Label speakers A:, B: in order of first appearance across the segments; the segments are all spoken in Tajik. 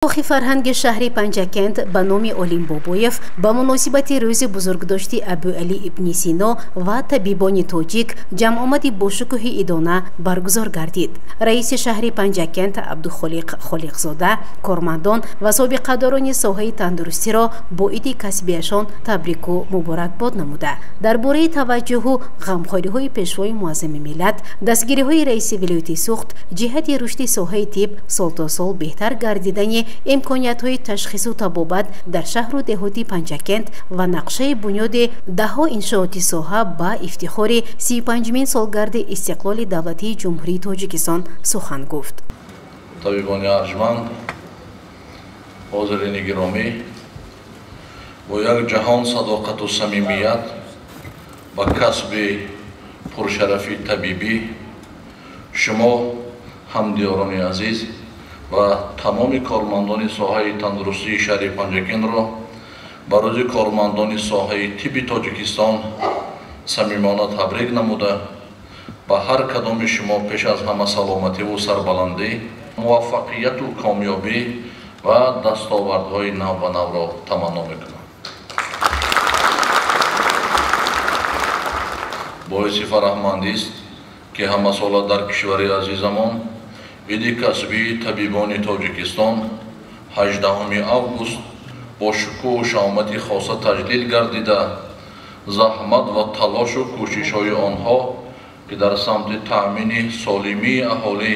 A: Кохи фарҳанги шаҳри Панҷакент ба номи Олим Бобоев ба муносибати рӯзи бузургдошти Абуалӣ ибни Сино ва табибони тоҷик ҷамъомади бошукӯҳи идона баргузор гардид. Раиси шаҳри Панҷакент Абдухолиқ Холиқзода кормандон ва собиқадорони соҳаи тандурустиро бо иди касбияшон табрику муборакбод намуда, дар бораи таваҷҷӯҳу ғамхориҳои Пешвои Муаззами миллат, дастгириҳои раиси вилояти Суғд ҷиҳати рушди соҳаи тиб, сол то сол беҳтар гардидани имкониятҳои ташхису табобат дар шаҳру деҳоти Панҷакент ва нақшаи бунёди даҳҳо иншооти соҳа ба ифтихори 35-мин солгарди истиқлоли давлатии Ҷумҳурии Тоҷикистон сухан гуфт.
B: Табибони арҷманд, ҳозирини гиромӣ, бо як ҷаҳон садоқату самимият ба касби пуршарафи табибӣ шумо, ҳамдиёрони азиз ва тамоми кормандони соҳаи тандурустии шаҳри Панҷакентро ба рӯзи кормандони соҳаи тибби Тоҷикистон самимона табрик намуда, ба ҳар кадоми шумо пеш аз ҳама саломативу сарбаландӣ, муваффақияту комёбӣ ва дастовардҳои навбанавро таманно мекунам. Боиси фараҳмандист, ки ҳамасола дар кишвари азизамон иди касбии табибони Тоҷикистон 18 август бо шукӯҳу шаҳомати хоса таҷлил гардида, заҳмат ва талошу кӯшишҳои онҳо, ки дар самти таъмини солимии аҳолӣ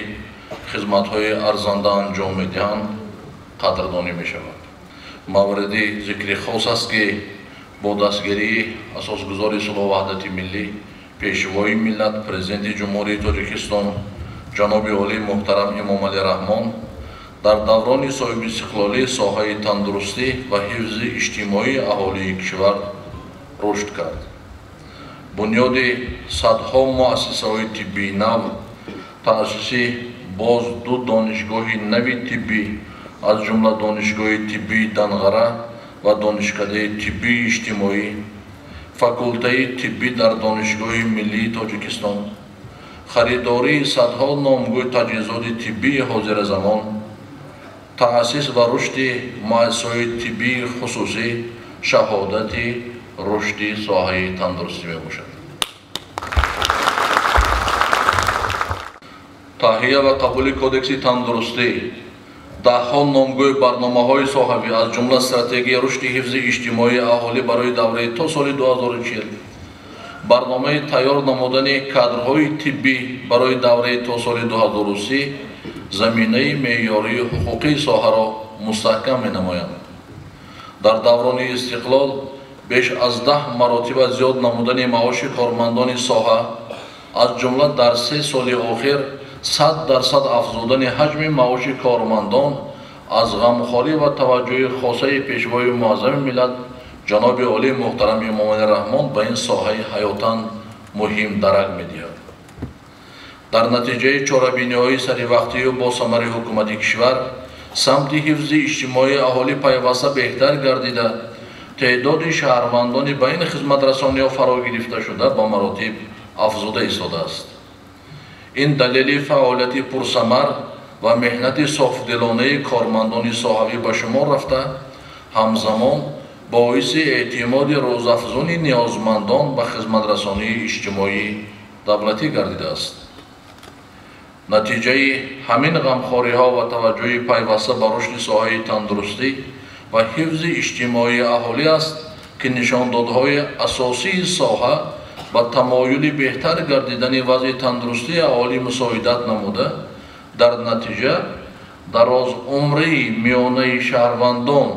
B: хизматҳои арзанда анҷом медиҳанд, қадрдонӣ мешавад. Мавриди зикри хос аст, ки бо дастгирии асосгузори сулҳу ваҳдати миллӣ, Пешвои миллат, Президенти Ҷумҳурии Тоҷикистон ҷаноби олӣ муҳтарам Эмомалӣ Раҳмон дар даврони соҳибистиқлолӣ соҳаи тандурустӣ ва ҳифзи иҷтимоии аҳолии кишвар рушд кард. Бунёди садҳо муассисаҳои тиббии нав, таъсиси боз ду донишгоҳи нави тиббӣ, аз ҷумла Донишгоҳи тиббии Данғара ва Донишкадаи тиббии иҷтимоӣ, факултаи тиббӣ дар Донишгоҳи миллии Тоҷикистон, харидории садҳо номгӯи таҷҳизоти тиббии ҳозиразамон, таъсис ва рушди муассисаҳои тиббии хусусӣ шаҳодати рушди соҳаи тандурустӣ мебошад. Таҳия ва қабули Кодекси тандурустӣ, даҳҳо номгӯи барномаҳои соҳавӣ, аз ҷумла стратегияи рушди ҳифзи иҷтимоии аҳолӣ барои давраи то соли 2040, барномаи тайёр намудани кадрҳои тиббӣ барои давраи то соли 2030 заминаи меъёрии ҳуқуқии соҳаро мустаҳкам менамоянд. Дар даврони истиқлол беш аз 10 маротиба зиёд намудани маоши кормандони соҳа, аз ҷумла дар 3 соли охир 100% афзудани ҳаҷми маоши кормандон аз ғамхорӣ ва таваҷҷӯҳи хосаи Пешвои Муаззами миллат ҷаноби олӣ муҳтарам Эмомалӣ Раҳмон ба ин соҳаи ҳаётан муҳим дарак медиҳад. Дар натиҷаи чорабиниҳои саривақтию босамари ҳукумати кишвар самти ҳифзи иҷтимоии аҳолӣ пайваста беҳтар гардида, теъдоди шаҳрвандони ба ин хизматрасониҳо фаро гирифташуда ба маротиб афзуда истодааст. Ин далели фаъолияти пурсамар ва меҳнати софдилонаи кормандони соҳавӣ ба шумор рафта, ҳамзамон боиси эътимоди рӯзафзуни ниёзмандон ба хизматрасонии иҷтимоии давлатӣ гардидааст. Натиҷаи ҳамин ғамхориҳо ва таваҷҷӯҳи пайваста ба рушди соҳаи тандурустӣ ва ҳифзи иҷтимоии аҳолӣ аст, ки нишондодҳои асосии соҳа ба тамоюли беҳтар гардидани вазъи тандурустии аҳолӣ мусоидат намуда, дар натиҷа дарозумрии миёнаи шаҳрвандон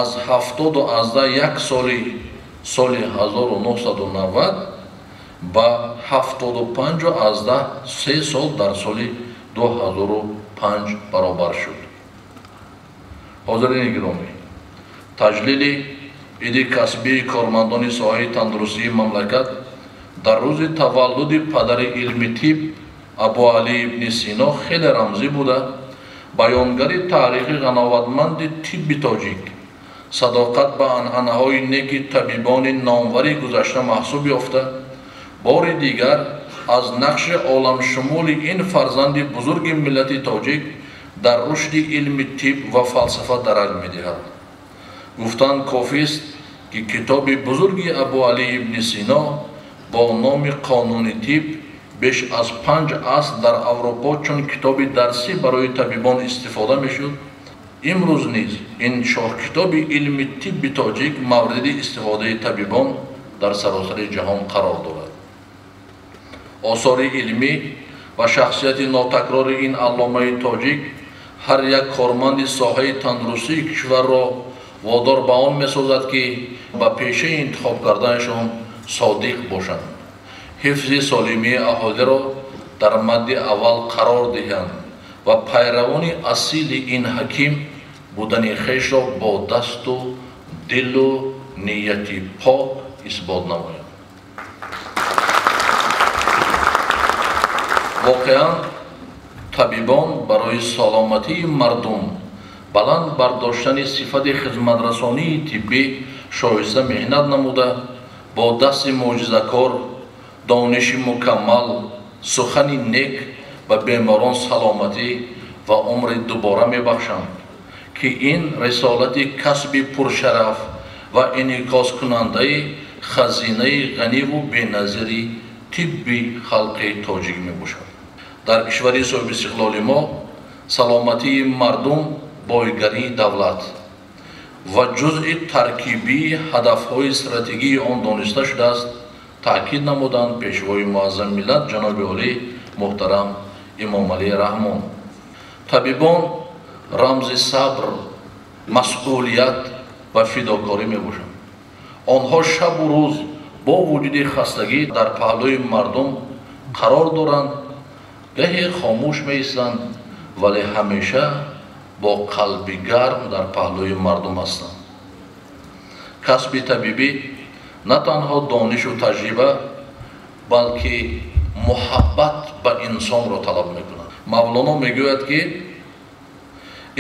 B: аз 70,1 соли соли 1990 ба 75,3 сол дар соли 2005 баробар шуд. Ҳозирини гиромӣ, таҷлили иди касбии кормандони соҳаи тандурустии мамлакат дар рӯзи таваллуди падари илми тиб Абуалӣ ибни Сино хеле рамзӣ буда, баёнгари таърихи ғановатманди тибби тоҷик, садоқат ба анъанаҳои неки табибони номвари гузашта маҳсуб ёфта, бори дигар аз нақши оламшумули ин фарзанди бузурги миллати тоҷик Дар рушди илми тиб ва фалсафа дарак медиҳад. Гуфтан кофист, ки китоби бузурги Абуалӣ ибни Сино бо номи «Қонуни тиб» беш аз 5 аср дар Аврупо чун китоби дарсӣ барои табибон истифода мешуд. Имрӯз низ ин шоҳкитоби илми тибби тоҷик мавриди истифодаи табибон дар саросари ҷаҳон қарор дорад. Осори илмӣ ва шахсияти нотакрори ин алломаи тоҷик ҳар як корманди соҳаи тандурустии кишварро водор ба он месозад, ки ба пешаи интихоб карданашон содиқ бошанд, ҳифзи солимии аҳолиро дар мадди аввал қарор диҳанд ва пайравони асили ин ҳаким будани хешро бо дасту дилу нияти пок исбот намоянд. Воқеан, табибон барои саломатии мардум, баланд бардоштани сифати хизматрасонии тиббӣ шоиста меҳнат намуда, бо дасти мӯъҷизакор, дониши мукаммал, сухани нек ба беморон саломатӣ ва умри дубора мебахшанд, ки ин рисолати касби пуршараф ва инъикоскунандаи хазинаи ғаниву беназири тибби халқи тоҷик мебошад. Дар кишвари соҳибистиқлоли мо саломатии мардум бойгарии давлат ва ҷузъи таркибии ҳадафҳои стратегии он дониста шудааст, таъкид намуданд Пешвои муаззами миллат ҷаноби олӣ муҳтарам Эмомалӣ Раҳмон. Табибон рамзи сабр, масъулият ва фидокорӣ мебошанд. Онҳо шабу рӯз бо вуҷуди хастагӣ дар паҳлӯи мардум қарор доранд, гаҳе хомӯш меистанд, вале ҳамеша бо қалби гарм дар паҳлӯи мардум ҳастанд. Касби табибӣ на танҳо донишу таҷриба, балки муҳаббат ба инсонро талаб мекунад. Мавлоно мегӯяд, ки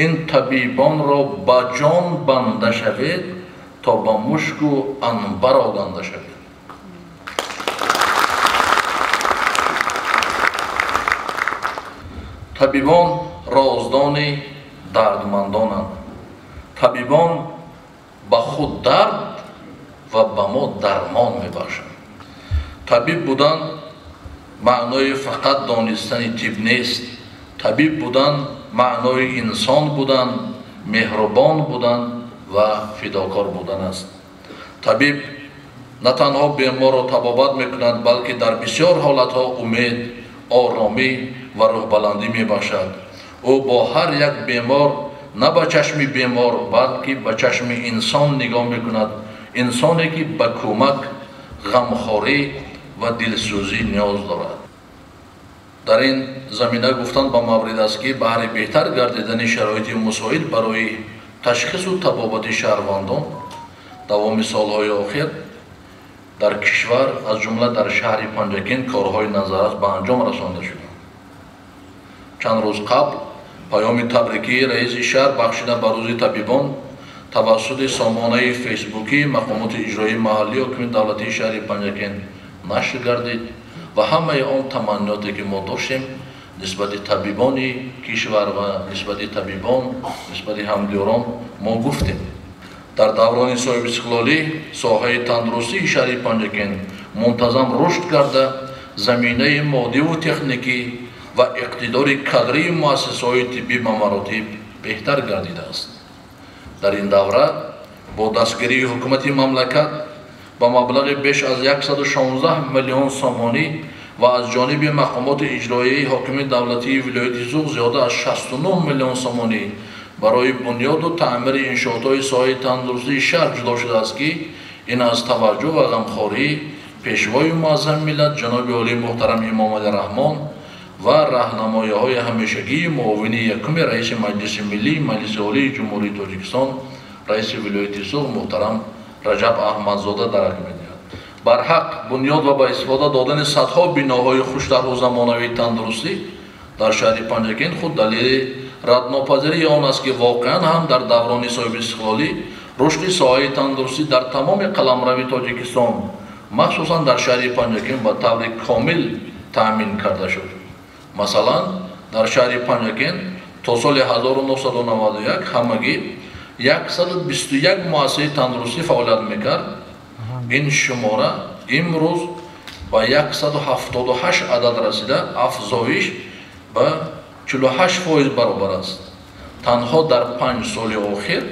B: ин табибонро ба ҷон банда шавед, то ба мушку анбар оганда шавед. Табибон роздони дардмандонанд. Табибон ба худ дард ва ба мо дармон мебахшанд. Табиб будан маънои фақат донистани тиб нест. Табиб будан маънои инсон будан, меҳрубон будан ва фидокор будан аст. Табиб на танҳо беморро табобат мекунад, балки дар бисёр ҳолатҳо умед, оромӣ ва рӯҳбаландӣ мебахшад. Ӯ бо ҳар як бемор на ба чашми бемор, балки ба чашми инсон нигоҳ мекунад, инсоне ки ба кӯмак, ғамхорӣ ва дилсӯзӣ ниёз дорад. Дар ин замина гуфтан ба маврид аст, ки баҳри беҳтар гардидани шароити мусоид барои ташхису табобати шаҳрвандон давоми солҳои охир дар кишвар, аз ҷумла дар шаҳри Панҷакент, корҳои назаррас ба анҷом расонда шуданд. Чанд рӯз қабл паёми табрикии раиси шаҳр бахшида ба рӯзи табибон тавассути сомонаи фейсбукии мақомоти иҷроии маҳаллии ҳокими давлатии шаҳри Панҷакент нашр гардид ва ҳамаи он таманниёте ки мо доштем нисбати табибони кишвар ва нисбати табибон, нисбати ҳамдиёрон мо гуфтем. Дар даврони соҳибистиқлолӣ соҳаи тандурустии шаҳри Панҷакент мунтазам рушд карда, заминаи моддиву техникӣ ва иқтидори кадрии муассисаҳои тиббӣ ба маротиб беҳтар гардидааст. Дар ин давра бо дастгирии ҳукумати мамлакат ба маблағи беш аз 116 миллион сомонӣ ва аз ҷониби мақомоти иҷроияи ҳокими давлатии вилояти Суғд зиёда аз 69 миллион сомонӣ барои бунёду таъмири иншоотҳои соҳаи тандурустии шаҳр ҷудо шудааст, ки ин аз таваҷҷӯҳ ва ғамхории Пешвои муаззами миллат ҷаноби олии муҳтарам Эмомалӣ Раҳмон ва раҳнамоиҳои ҳамешагии муовини якуми раиси Маҷлиси Миллии Маҷлиси Олии Ҷумҳурии Тоҷикистон, раиси вилояти Суғд муҳтарам Раҷаб Аҳмадзода дарак медиҳад. Барҳақ бунёд ва ба истифода додани садҳо биноҳои хуштарҳу замонавии тандурустӣ дар шаҳри Панҷакент худ далели раднопазирии он аст, ки воқеан ҳам дар даврони соҳибистиқлолӣ рушди соҳаи тандурустӣ дар тамоми қаламрави Тоҷикистон, махсусан дар шаҳри Панҷакент ба таври комил таъмин карда шуд. Масалан, дар шаҳри Панҷакент То соли 1991 ҳамагӣ 121 муассисаи тандурустӣ фаъолият мекард. Ин шумора имрӯз ба 178 адад расида, афзоиш ба 48% баробар аст. Танҳо дар 5 соли охир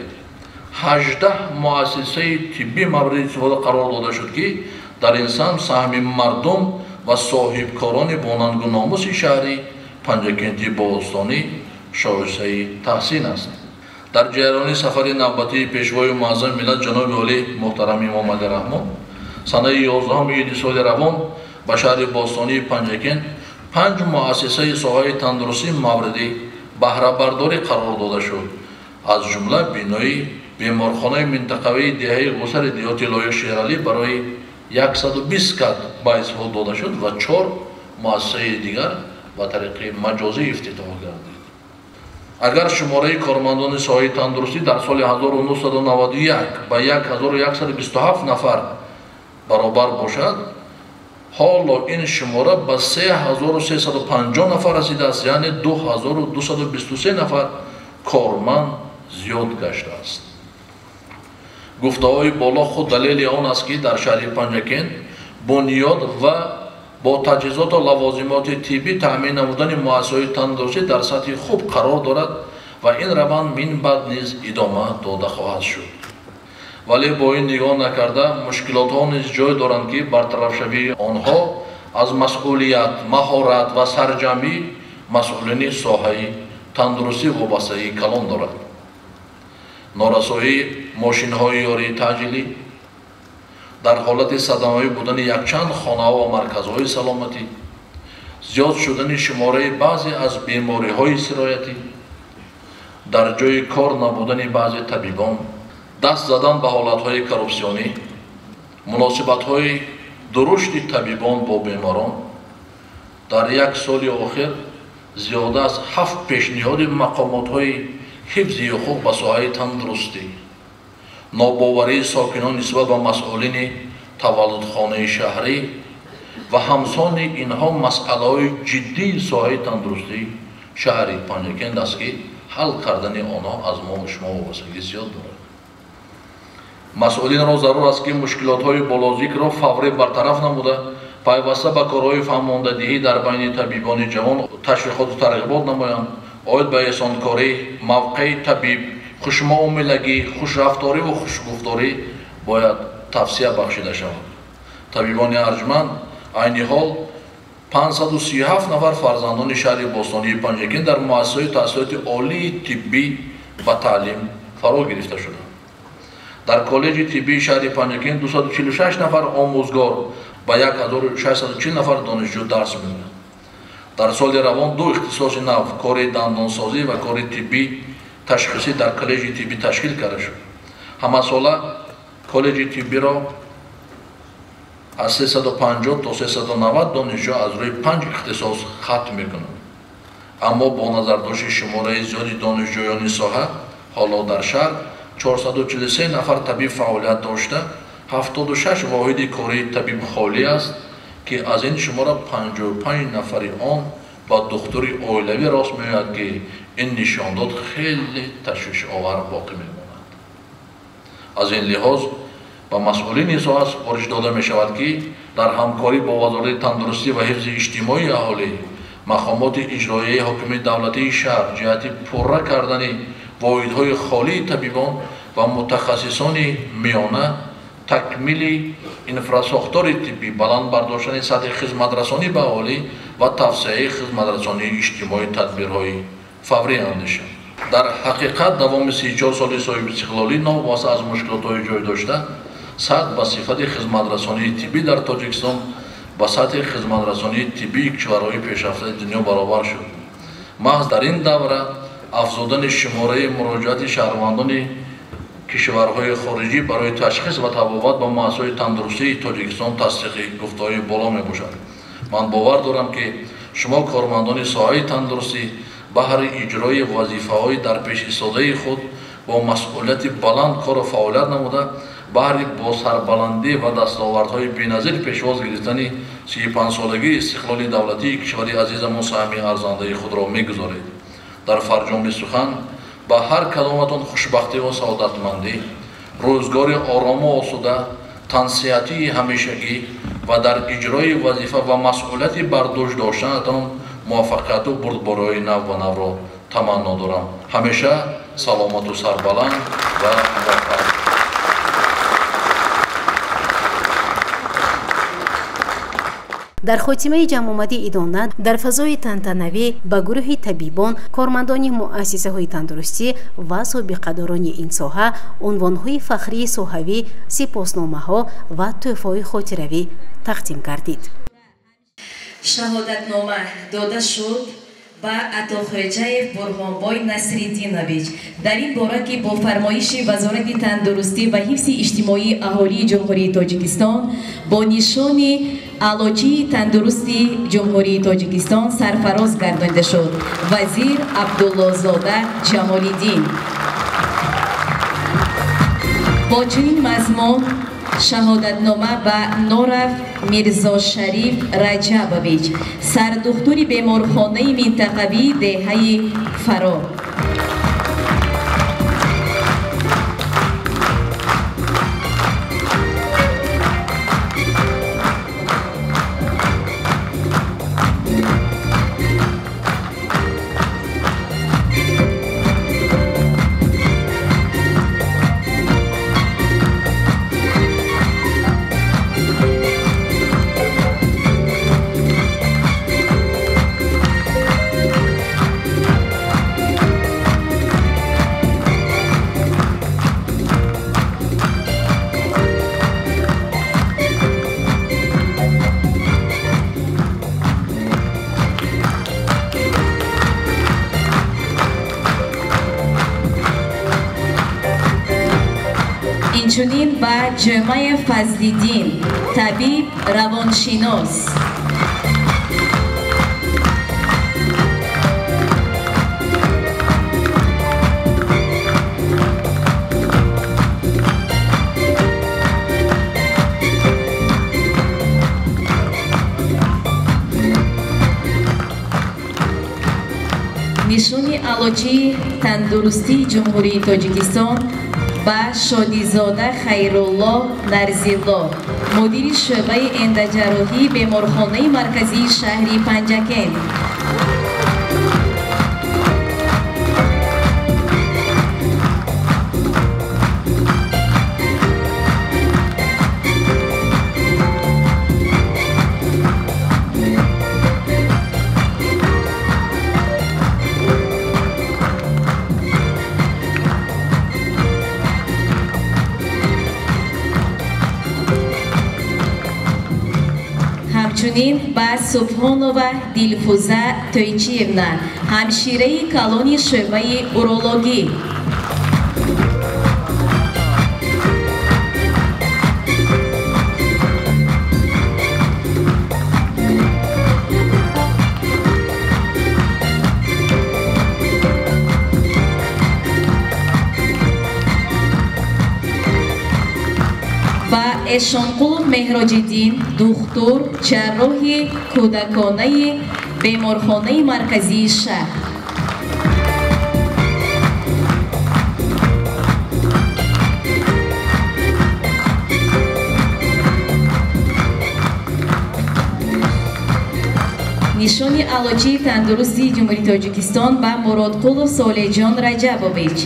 B: 18 муассисаи тиббӣ мавриди истифода қарор дода шуд, ки дар ин самт саҳми мардум ва соҳибкорони бонангу номуси шаҳри Панҷакенти бостонӣ шоистаи таҳсин аст. Дар ҷараёни сафари навбатии Пешвои муаззами миллат ҷаноби олӣ муҳтарам Эмомалӣ Раҳмон санаи 11 июни соли равон ба шаҳри бостонии Панҷакент 5 муассисаи соҳаи тандурустӣ мавриди баҳрабардорӣ қарор дода шуд. Аз ҷумла бинои беморхонаи минтақавии деҳаи Ғусари деҳоти Лоиқ Шералӣ барои 120 кат ба истифода дода шуд ва 4 муассисаи дигар ба тариқи маҷозӣ ифтитоҳ гардид. Агар шумораи кормандони соҳаи тандурустӣ дар соли 1991 ба 1127 нафар баробар бошад, ҳоло ин шумора ба 3350 нафар расидааст, яъне 2223 нафар корманд зиёд гаштааст. Гуфтаҳои боло худ далели он аст, ки дар шаҳри Панҷакент бунёд ва бо таҷҳизоту лавозимоти тиббӣ таъмин намудани муассисаҳои тандурустӣ дар сатҳи хуб қарор дорад ва ин раванд минбаъд низ идома дода хоҳад шуд. Вале бо ин нигоҳ накарда мушкилотҳо низ ҷой доранд, ки бартарафшавии онҳо аз масъулият, маҳорат ва сарҷамъии масъулини соҳаи тандурустӣ вобастагии калон дорад. Норасоии мошинҳои ёрии таъҷилӣ, дар ҳолати садамавӣ будани якчанд хонаҳо ва марказҳои саломатӣ, зиёд шудани шумораи баъзе аз бемориҳои сироятӣ, дар ҷои кор набудани баъзе табибон, даст задан ба ҳолатҳои коррупсионӣ, муносибатҳои дурушти табибон бо беморон. Дар як соли охир зиёда аз 7 пешниҳоди мақомотҳои ҳифзи ҳуқуқ ба соҳаи тандурустӣ, нобоварии сокинон нисбат ба масъулини таваллудхонаи шаҳрӣ ва ҳамсони инҳо масъалаҳои ҷиддии соҳаи тандурустии шаҳри Панҷакент аст, ки ҳал кардани онҳо аз мо шумо вобастагӣ зиёд дорад. Масъулинро зарур аст, ки мушкилотҳои болозикрро фаврӣ бартараф намуда, пайваста ба корҳои фаҳмондадиҳӣ дар байни табибони ҷавон ташвиқоту тарғибот намоянд. Оид ба эҳсонкорӣ, мавқеи табиб, хушмуомилагӣ, хушрафторӣ ва хушгуфторӣ бояд тавсия бахшида шавад. Табибони арҷманд, айни ҳол 537 нафар фарзандони шаҳри бостонии Панҷакент дар муассисаҳои таҳсилоти олии тиббӣ ба таълим фаро гирифта шуданд. Дар коллеҷи тиббии шаҳри Панҷакент 246 нафар омӯзгор ба 1640 нафар донишҷӯ дарс мегӯянд. Дар соли равон 2 ихтисоси нав, кори дандонсозӣ ва кори тиббӣ ташхисӣ дар коллеҷи тиббӣ ташкил карда шуд. Ҳамасола коллеҷи тиббиро аз 350 то 390 донишҷӯ аз рӯи 5 ихтисос хатм мекунанд. Аммо бо назардошти шумораи зиёди донишҷӯёни соҳа, ҳоло дар шаҳр 443 нафар табиб фаъолият дошта, 76 воҳиди кории табиб холӣ аст, ки аз ин шумора 55 нафари он ба духтури оилавӣ рост меояд, ки ин нишондод хеле ташвишовар боқӣ мемонад. Аз ин лиҳоз ба масъулини соҳа супориш дода мешавад, ки дар ҳамкорӣ бо Вазорати тандурустӣ ва ҳифзи иҷтимоии аҳолӣ, мақомоти иҷроияи ҳокимияти давлатии шаҳр ҷиҳати пурра кардани воҳидҳои холии табибон ва мутахассисони миёна, такмили инфрасохтори тиббӣ, баланд бардоштани сатҳи хизматрасонӣ ба аҳолӣ ва тавсеаи хизматрасонии иҷтимоӣ тадбирҳои фаврӣ андешанд. Дар ҳақиқат давоми 34 соли соҳибистиқлолӣ новобаста аз мушкилотҳои ҷой дошта, сатҳ ба сифати хизматрасонии тиббӣ дар Тоҷикистон ба сатҳи хизматрасонии тиббии кишварҳои пешрафтаи дунё баробар шуд. Маҳз дар ин давра афзудани шумораи муроҷиати шаҳрвандони кишварҳои хориҷӣ барои ташхис ва табобат ба муассисаҳои тандурустии Тоҷикистон тасдиқи гуфтаҳои боло мебошад. Ман бовар дорам, ки шумо кормандони соҳаи тандурустӣ баҳри иҷрои вазифаҳои дар пешистодаи худ бо масъулияти баланд кору фаъолият намуда, баҳри бо сарбаландӣ ва дастовардҳои беназир пешвоз гирифтани 35-солагии истиқлоли давлатии кишвари азизамон саҳми арзандаи худро мегузоред. Дар фарҷоми сухан ба ҳар кадоматон хушбахтӣ ва саодатмандӣ, рӯзгори орому осуда, тансиҳатии ҳамешагӣ ва дар иҷрои вазифа ва масъулияти бардӯш доштанатон муваффақияту бурдбориҳои нав ба навро таманно дорам. Ҳамеша саломату сарбаланд ва муваффақ.
A: Дар хотимаи ҷамъомади идона дар фазои тантанавӣ ба гурӯҳи табибон, кормандони муассисаҳои тандурустӣ ва собиқадорони ин соҳа унвонҳои фахрии соҳавӣ, сипосномаҳо ва тӯҳфаҳои хотиравӣ тақдим гардид.
C: Шаҳодатнома дода шуд ба Атохоҷаев Бурҳонбой Насриддинович дар ин бора, ки бо фармоиши Вазорати тандурустӣ ва ҳифзи иҷтимоии аҳолии Ҷумҳурии Тоҷикистон бо нишони Аълочии тандурустии Ҷумҳурии Тоҷикистон сарфароз гардонида шуд вазир Абдуллозода Ҷамолиддин. Бо чунин мазмун шаҳодатнома ба Норав Мирзошариф Раҷабович, сардухтури беморхонаи минтақавии деҳаи Фаро. Инчунин ба Ҷумаев Фазлиддин, табиб равоншинос. Нишони Аълочии тандурустии Ҷумҳурии Тоҷикистон ба Шодизода Хайрулло Нарзилло, мудири шӯъбаи эндаҷарроҳии беморхонаи марказии шаҳри Панҷакент. Ҳамчунин ба Субҳонова Дилфуза Тойчиевна, ҳамшираи калони шӯъбаи урологӣ. Ба Эшонқулов Меҳроҷиддин, духтур, ҷарроҳи кӯдаконаи беморхонаи марказии шаҳр. Нишони Аълочии тандурустии Ҷумҳурии Тоҷикистон ба Муродқулов Солеҳҷон Раҷабович,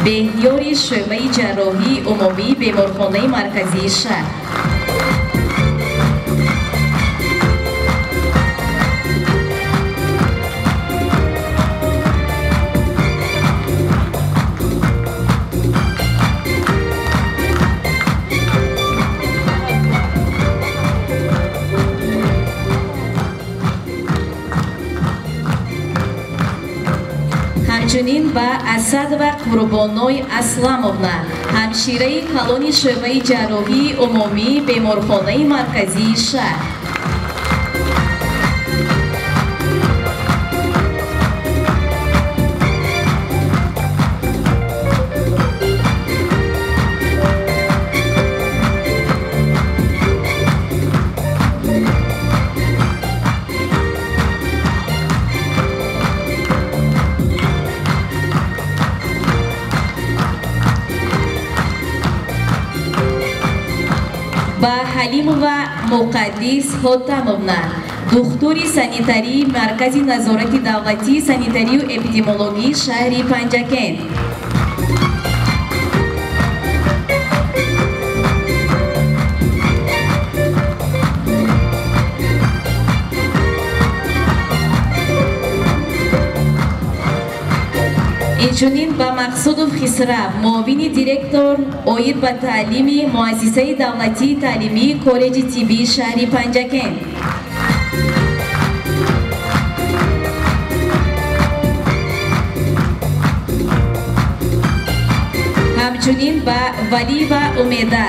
C: беҳёри шӯъбаи ҷарроҳии умумии беморхонаи марказии шаҳр. Ҳамчунин ба Асадова Қурбоной Асламовна, ҳамшираи калони шӯъбаи ҷарроҳии умумии беморхонаи марказии шаҳр. Ба Ҳалимова Муқаддис Хотамовна, духтури санитарии Маркази назорати давлатии санитарию эпидемиологии шаҳри Панҷакент. Инчунин ба Мақсудов Хисрав, муовини директор оид ба таълими муассисаи давлатии таълимии коллеҷи тиббии шаҳри Панҷакент. Ҳамчунин ба Валиева Умеда,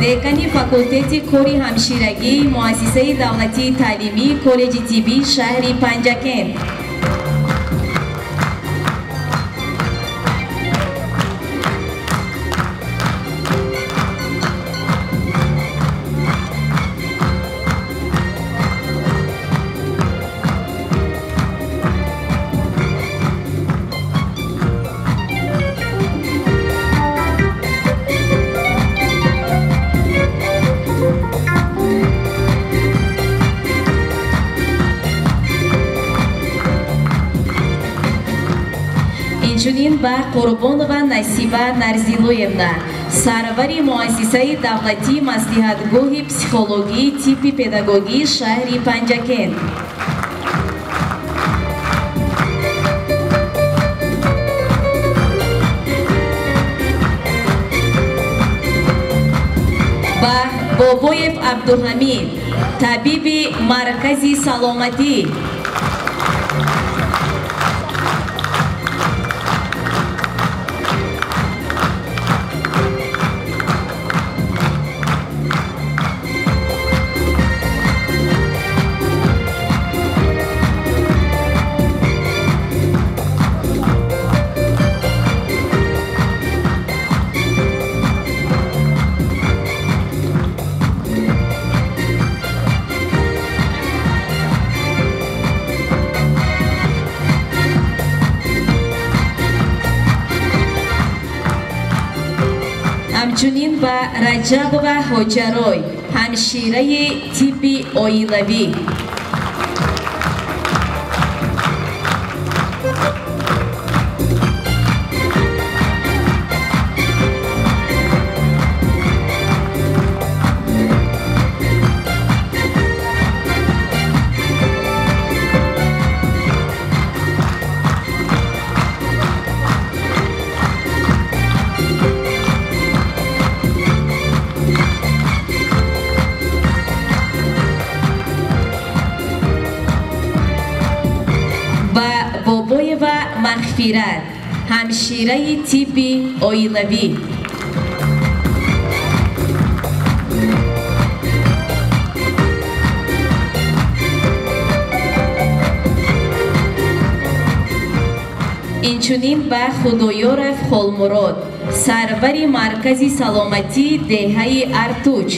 C: декани факултети кори ҳамширагии муассисаи давлатии таълимии коллеҷи тиббии шаҳри Панҷакент. Инчунин ба Қурбонова Насиба Нарзилоевна, сарвари муассисаи давлатии маслиҳатгоҳи психологии типи педагогии шаҳри Панҷакент. Ба Бобоев Абдуҳамид, табиби маркази саломатӣ. Ҳамчунин ба Раҷабова Ҳоҷарой, ҳамшираи тибби оилавӣ. Бобоева Мағфират, ҳамшираи тибби оилавӣ. Инчунин ба Худоёров Холмурод, сарвари маркази саломатии деҳаи Артуч.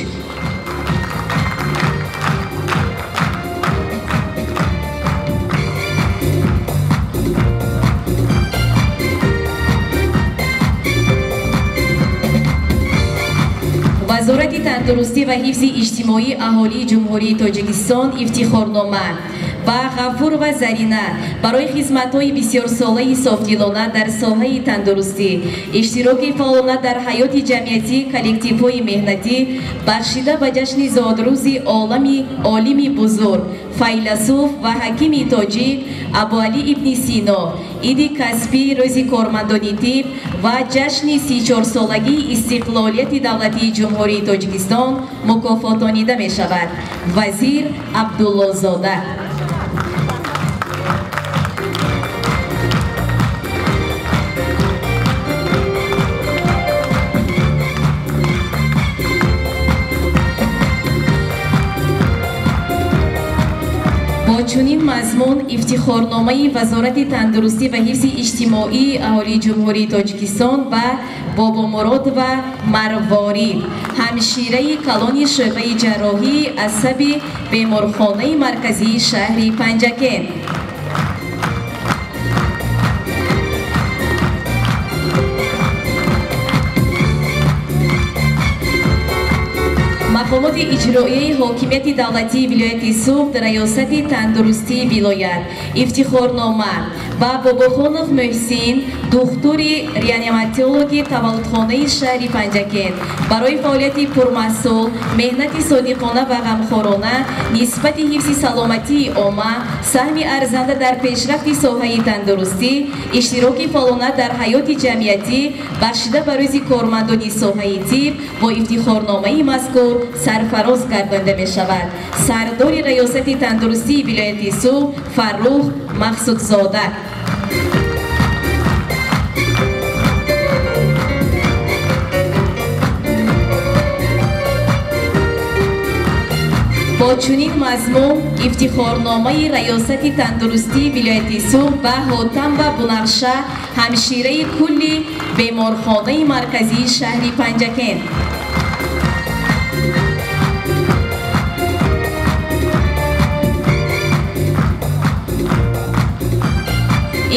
C: Вазорати тандурустӣ ва ҳифзи иҷтимоии аҳолии Ҷумҳурии Тоҷикистон ифтихорнома ба Ғафурова Зарина барои хизматҳои бисёрсолаи софдилона дар соҳаи тандурустӣ, иштироки фаъолона дар ҳаёти ҷамъиятии коллективҳои меҳнатӣ, бахшида ба ҷашни зодрӯзи олими бузург, файласуф ва ҳакими тоҷик Абуалӣ ибни Сино, иди касбӣ, рӯзи кормандони тиб ва ҷашни 34-солагии истиқлолияти давлатии Ҷумҳурии Тоҷикистон мукофотонида мешавад. Вазир Абдуллозода. Бо чунин мазмун ифтихорномаи Вазорати тандурустӣ ва ҳифзи иҷтимоии аҳолии Ҷумҳурии Тоҷикистон ба Бобомуродова Марворид, ҳамшираи калони шӯъбаи ҷарроҳии асаби беморхонаи марказии шаҳри Панҷакент. Мақомоти мақомоти иҷроияи ҳокимияти давлатии вилояти Суғд, раёсати тандурустии вилоят ифтихорнома ба Бобохонов Муҳсин, духтури реаниматологи таваллудхонаи шаҳри Панҷакент барои фаъолияти пурмаҳсул, меҳнати содиқона ва ғамхорона нисбати ҳифзи саломатии омма, саҳми арзанда дар пешрафти соҳаи тандурустӣ, иштироки фаъолона дар ҳаёти ҷамъиятӣ бахшида ба рӯзи кормандони соҳаи тиб бо ифтихорномаи мазкур сарфароз гардонда мешавад. Сардори раёсати тандурустии вилояти Суғд Фаррух Мақсудзода. Бо чунин мазмун ифтихорномаи раёсати тандурустии вилояти Суғд ба Ҳотам ва Бунафша, ҳамшираи кулли беморхонаи марказии шаҳри Панҷакент.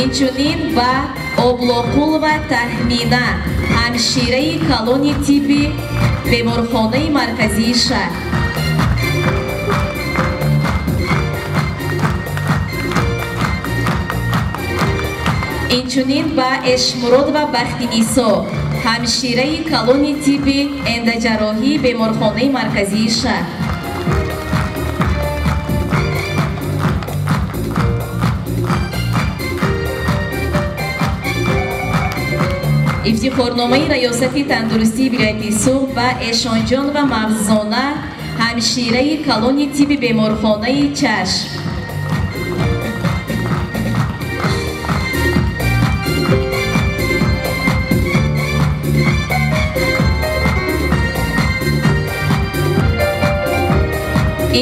C: Инчунин ба Облоқулова Таҳмина, ҳамшираи калони тибби беморхонаи марказии шаҳр. Инчунин ба Эшмуродова Бахтинисо, ҳамшираи калони тибби эндаҷарроҳии беморхонаи марказии шаҳр. Ифтихорномаи раёсати тандурустии вилояти Суғд ба Эшонҷон ва Мавзона, ҳамшираи калони тибби беморхонаи чашм.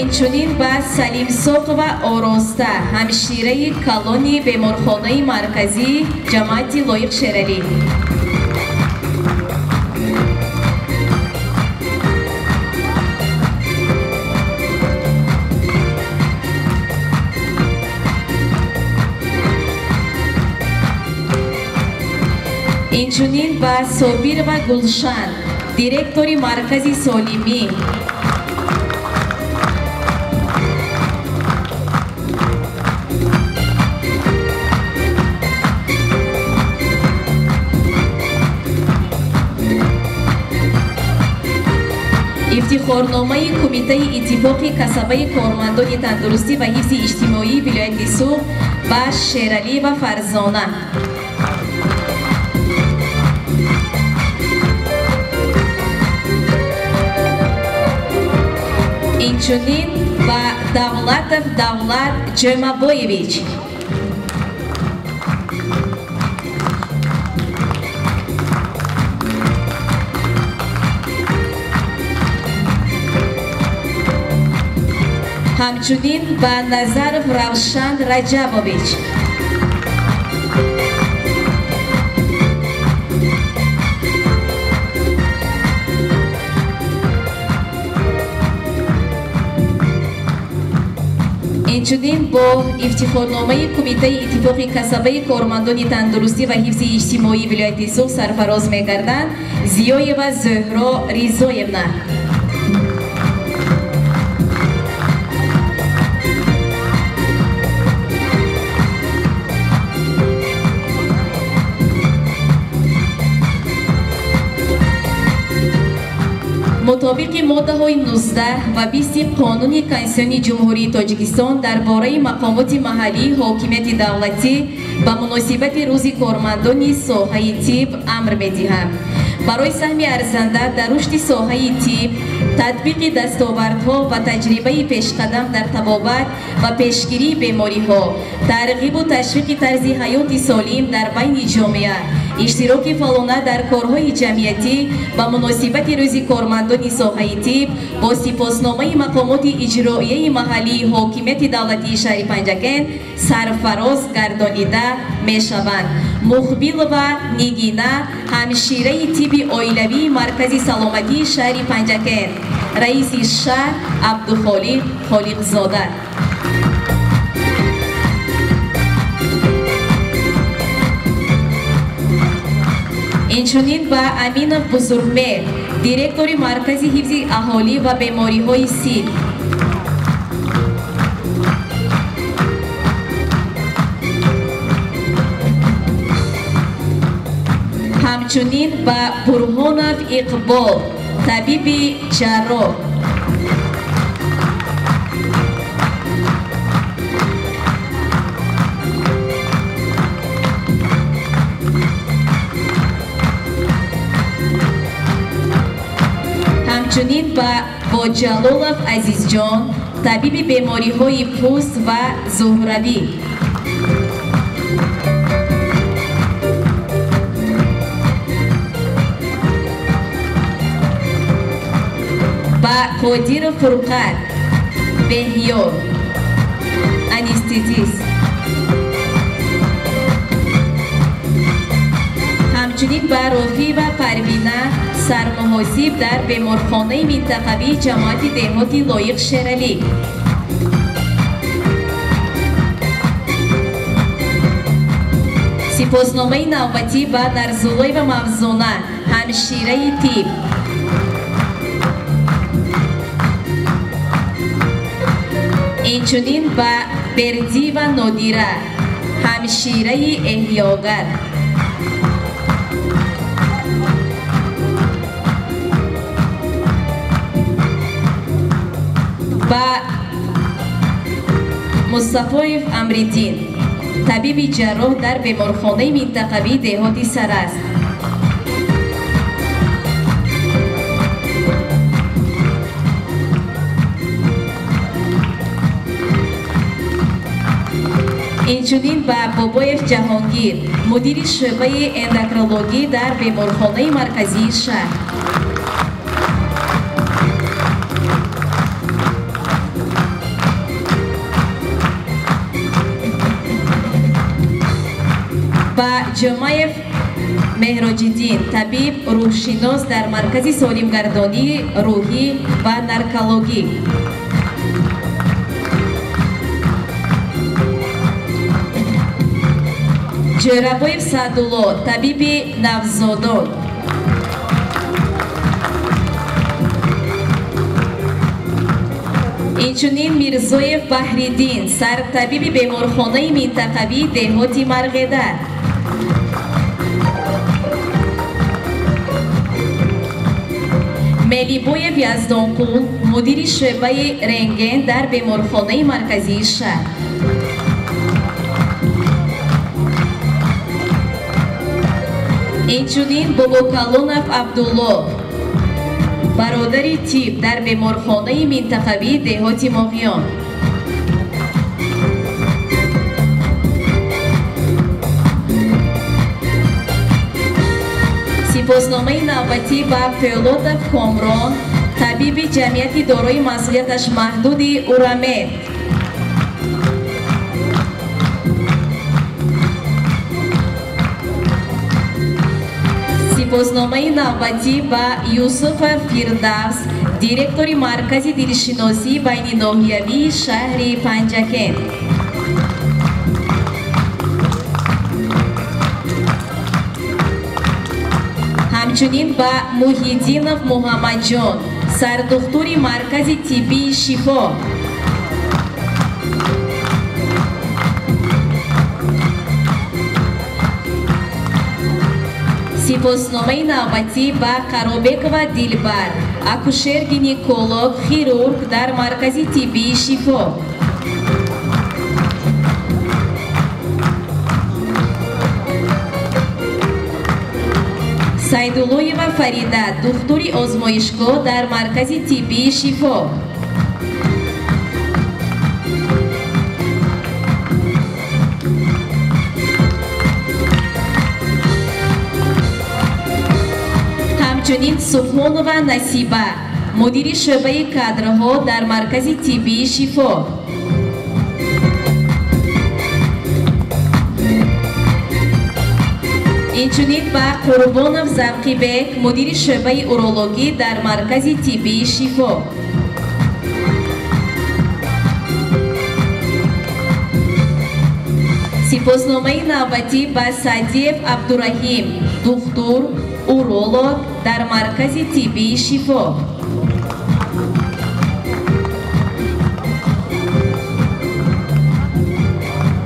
C: Инчунин ба Салимсоқова Ороста, ҳамшираи калони беморхонаи марказии ҷамоати Лоиқ Шералӣ. Инчунин ба Собирова Гулшан, директори маркази солимӣ. Ифтихорномаи Кумитаи иттифоқи касабаи кормандони тандурустӣ ва ҳифзи иҷтимоии вилояти Суғд ба Шералиева Фарзона. Инчунин ба Давлатов Давлат Ҷӯмабоевич. Ҳамчунин ба Назаров Равшан Раҷабович. Инчунин бо ифтихорномаи Кумитаи иттифоқи касабаи кормандони тандурустӣ ва ҳифзи иҷтимоии вилояти Суғд сарфароз мегарданд Зиёева Зуҳро Ризоевна. Мутобиқи моддаҳои 19 ва 20 Қонуни Конститутсионии Ҷумҳурии Тоҷикистон дар бораи мақомоти маҳаллии ҳокимияти давлатӣ ба муносибати рӯзи кормандони соҳаи тиб амр медиҳам. Барои саҳми арзанда дар рушди соҳаи тиб, татбиқи дастовардҳо ва таҷрибаи пешқадам дар табобат ва пешгирии бемориҳо, тарғибу ташвиқи тарзи ҳаёти солим дар байни ҷомеа, иштироки фаъолона дар корҳои ҷамъиятӣ ба муносибати рӯзи кормандони соҳаи тиб бо сипосномаи мақомоти иҷроияи маҳаллии ҳокимияти давлатии шаҳри Панҷакент сарфароз гардонида мешаванд. Мухбилова Нигина, ҳамшираи тибби оилавии маркази саломатии шаҳри Панҷакент, раиси шаҳр Абдухолиқ Холиқзода. Инчунин ба Аминов Бузургмеҳр, Директори Маркази ҳифзи аҳолӣ ва бемориҳои сил. Ҳамчунин ба Бурҳонов Иқбол, табиби ҷарроҳ. Ҳамчунин ба Боҷалолов Азизҷон, табиби бемориҳои пӯст ва зуҳравӣ. Ба Қодиров Фурқат, беҳёр, анестезист. Ҳамчунин ба Рофиева Парвина, сармуҳосиб дар беморхонаи минтақавии ҷамоати деҳоти Лоиқ Шералӣ. Сипосномаи навбатӣ ба Нарзуллоева Мавзуна, ҳамшираи тиб. Инчунин ба Бердиева Нодира, ҳамшираи эҳёгар. Ба Мустафоев Амриддин, табиби ҷарроҳ дар беморхонаи минтақавии деҳоти Сараст. Инчунин ба Бобоев Ҷаҳонгир, мудири шӯъбаи эндокринологӣ дар беморхонаи марказии шаҳр. Ба Ҷомаев Меҳроҷиддин, табиб рӯҳшинос дар маркази солимгардонии рӯҳӣ ва наркологӣ. Ҷӯрабоев Саъдулло, табиби навзодон. Инчунин Мирзоев Баҳриддин, сартабиби беморхонаи минтақавии деҳоти Марғеда. Мелибоев Яздонқул, мудири шӯъбаи рентген дар беморхонаи марказии шаҳр. Инчунин Бобокалонов Абдулло, бародари тиб дар беморхонаи минтақавии деҳоти Моғиён. Сипосномаи навбатӣ ба Пӯлотов Комрон, табиби ҷамъияти дорои масъулияташ маҳдуди Урамед. Сипосномаи навбатӣ ба Юсуфов Фирдавс, директори Маркази дилшиносии байниноҳиявии шаҳри Панҷакент. Ҳамчунин ба Муҳиддинов Муҳаммадҷон, сардухтури Маркази тиббии Шифо. Сипосномаи навбатӣ ба Қаробекова Дилбар, акушер-гинеколог, хирург дар Маркази тиббии Шифо. Сайдуллоева Фарида, духтури озмоишгоҳ дар Маркази тиббии Шифо. Ҳамчунин Субҳонова Насиба, мудири шӯъбаи кадрҳо дар Маркази тиббии Шифо. Инчунин ба Қурбонов Завқибек, мудири шӯъбаи урологӣ дар Маркази тиббии Шифо. Сипосномаи навбатӣ ба Саъдиев Абдураҳим, духтур, Уролог дар маркази тиббии Шифо.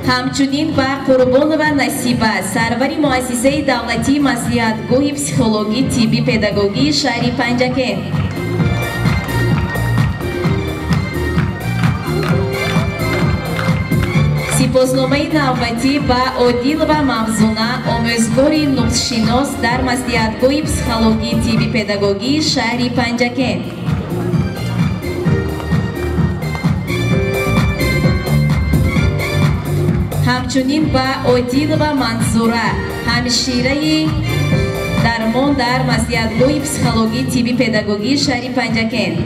C: Ҳамчунин ба Қурбонова Насиба, сарвари муассисаи давлатии маслиҳатгоҳи психологӣ тиббӣ педагогии шаҳри Панҷакент. Сипосномаи навбатӣ ба Одилова Мавзуна, омӯзгори нутқшинос дар маслиҳатгоҳи психологии тиббӣ педагогии шаҳри Панҷакент. Ҳамчунин ба Одилова Манзура, ҳамшираи дармон дар маслиҳатгоҳи психологии тиббӣ педагогии шаҳри Панҷакент.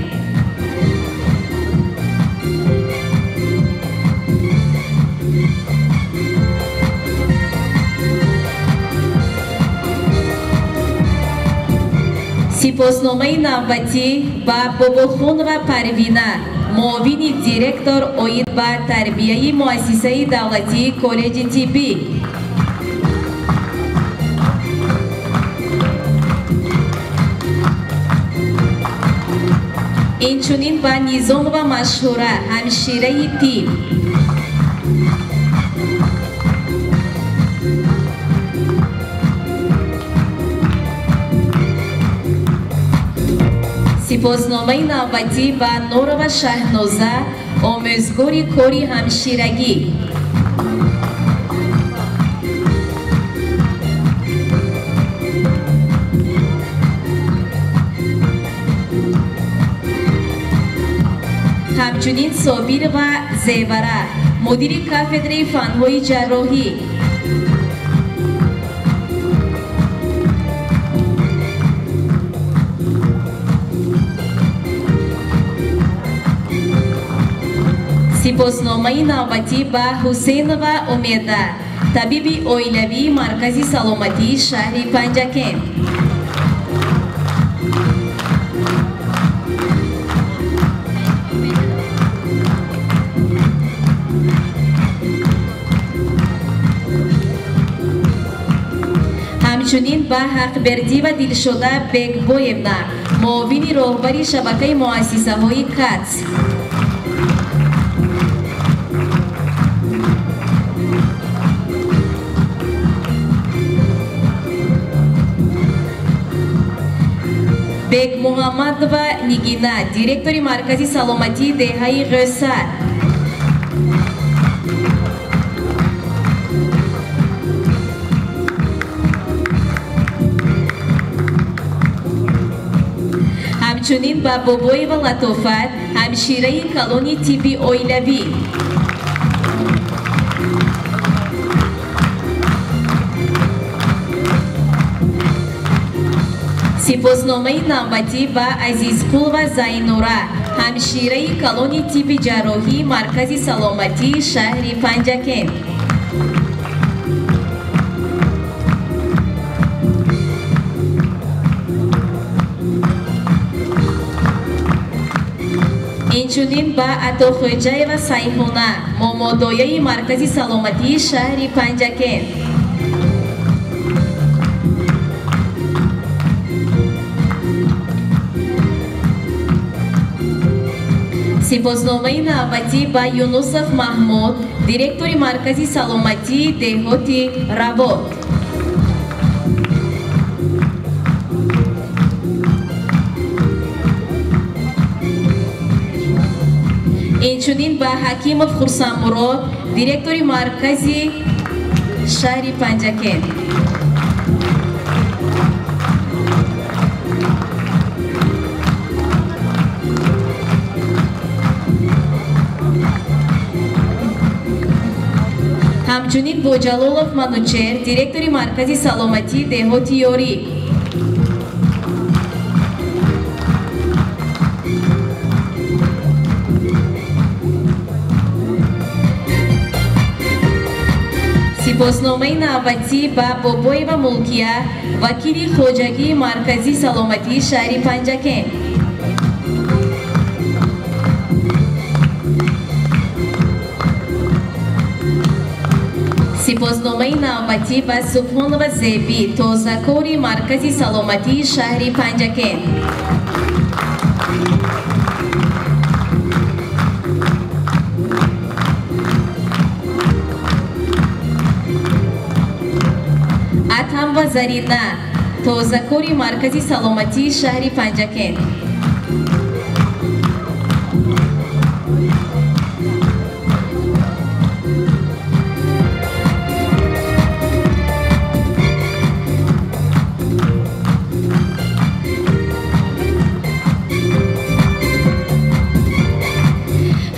C: Сипосномаи навбатӣ ба Бобохонова Парвина, муовини директор оид ба тарбияи муассисаи давлатии коллеҷи тиббӣ. Инчунин ба Низомова Машҳура, ҳамшираи тиб. Сипосномаи навбатӣ ба Норова Шаҳноза, омӯзгори кори ҳамширагӣ. Ҳамчунин Собирова Зевара, мудири кафедраи фанҳои ҷарроҳӣ. Сипосномаи навбатӣ ба Ҳусейнова Умеда, табиби оилавии маркази саломатии шаҳри Панҷакент. Ҳамчунин ба Ҳақбердиева Дилшода Бекбоевна, муовини роҳбари шабакаи муассисаҳои КАЦ. Бекмуҳаммадова Нигина, директори маркази саломатии деҳаи Ғӯсар. Ҳамчунин ба Бобоева Латофат, ҳамшираи калони тибби оилавӣ. Сипосномаи навбатӣ ба Азизқулова Зайнура, ҳамшираи калони тибби ҷарроҳии маркази саломатии шаҳри Панҷакент. Инчунин ба Атохӯҷаева Сайҳуна, момодояи маркази саломатии шаҳри Панҷакент. Сипосномаи навбатӣ ба Юнусов Маҳмуд, директори маркази саломатии деҳоти Равот. Инчунин ба Ҳакимов Хурсандмурод, директори маркази шаҳри Панҷакент. Ҳамчунин бо Ҷалолов Манучер, директори маркази саломатии деҳоти Ёрӣ. Сипосномаи навбатӣ ба Бобоева Мулкия, вакили хоҷагии марказии саломатии шаҳри Панҷакент. Сипосномаи навбатӣ ба Субҳонова Зебӣ, тозакори маркази саломатии шаҳри Панҷакент. Атамова Зарина, тозакори маркази саломатии шаҳри Панҷакент.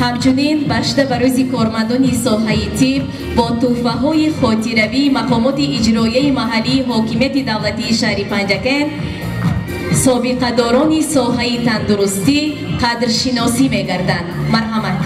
C: Ҳамчунин бахшида ба рӯзи кормандони соҳаи тиб бо тӯҳфаҳои хотиравии мақомоти иҷроияи маҳаллии ҳокимияти давлатии шаҳри Панҷакент собиқадорони соҳаи тандурустӣ қадршиносӣ мегарданд. Марҳамат.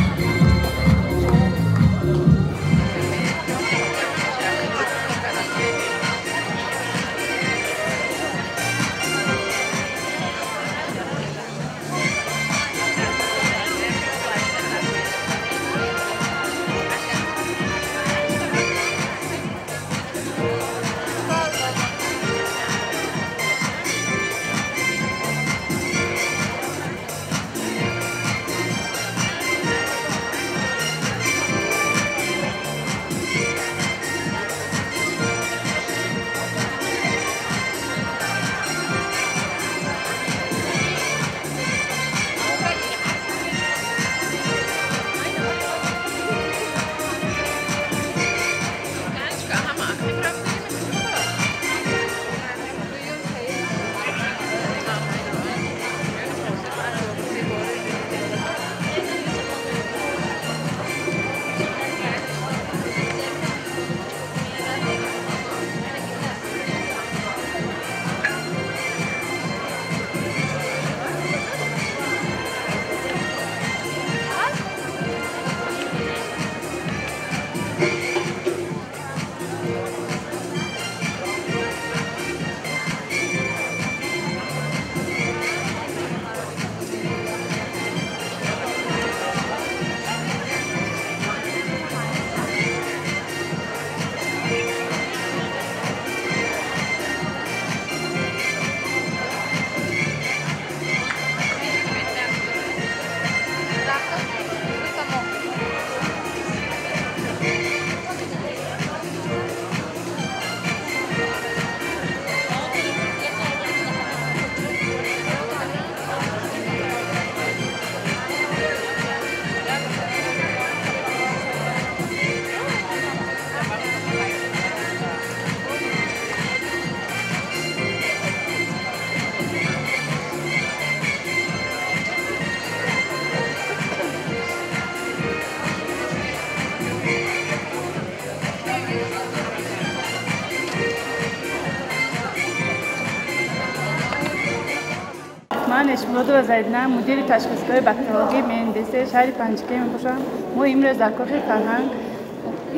D: Ман Эшмуродова Зарина, мудири ташхисгоҳи бактериологии МНДС шаҳри Панҷакент мебошам. Мо имрӯз дар кохи фарҳанг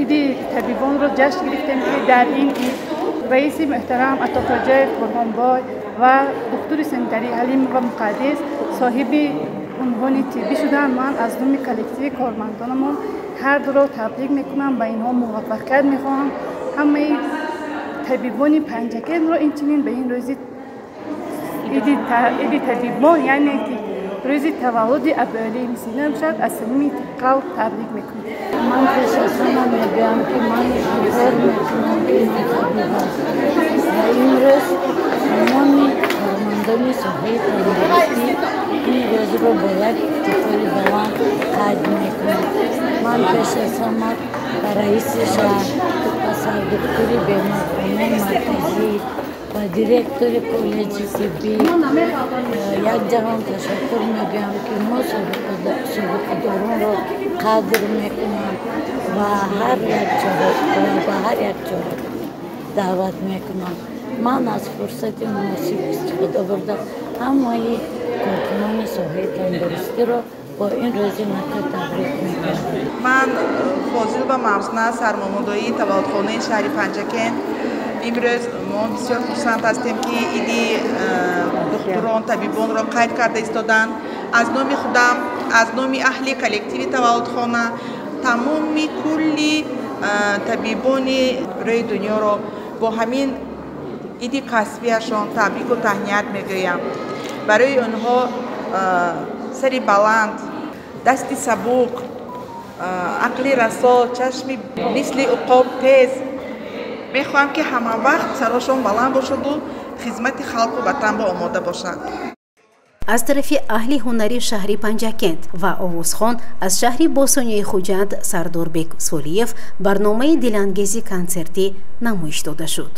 D: иди табибонро ҷашн гирифтем, ки дар ин ид раиси муҳтарам Атоқоҷаев Бурҳонбой ва духтури санитарӣ Ҳалимова Муқаддис соҳиби унвони тиббӣ шуданд. Ман аз номи коллективи кормандонамон ҳар дуро табрик мекунам, ба инҳо муваффақият мехоҳам. Ҳамаи табибони Панҷакентро инчунин ба ин рӯзи иди табибон, яъне ки рӯзи таваллуди Абуалӣ ибни Сино мешавад, аз самими қалб табрик мекунам.
E: Ман пеш аз ҳама мегӯям, ки ман ифтихор мекунам, ки ман табиб ҳастам ва имрӯз тамоми кормандони соҳаи тандурустӣ ин рӯзро бо як ифтихори баланд қайд мекунам. Ман пеш аз ҳама ба раиси шаҳр, ба сардухтури беморхонаи марказӣ, ба директори коллеҷи тиббӣ як ҷаҳон ташаккур мегӯям, ки мо собиқадоронро қадр мекунам ва ҳар як чора даъват мекунам. Ман аз фурсати муносиб истифода бурда ҳамаи коркунони соҳаи тандурустиро бо ин рӯзи нака табрик мекунам.
F: Ман Фозилова Мавзуна, сармомудоии таваллудхонаи шаҳри Панҷакент. Имрӯз мо бисёр хурсанд ҳастем, ки иди духтурон, табибонро қайд карда истоданд. Аз номи худам, аз номи аҳли коллективи таваллудхона, тамоми кулли Табибони рӯи дунёро бо ҳамин иди касбияшон табрику таҳният мегӯям. Барои онҳо сари баланд, дасти сабук, ақли расо, чашми мисли уқоб тез. Мехоҳам, ки ҳама вақт сарошон баланд бошаду хизмати халқу ватан ба омода бошанд.
A: Аз тарафи аҳли ҳунари шаҳри Панҷакент ва овозхон аз шаҳри бостонии Хуҷанд Сардорбек Солиев барномаи дилангези консертӣ намоиш дода шуд.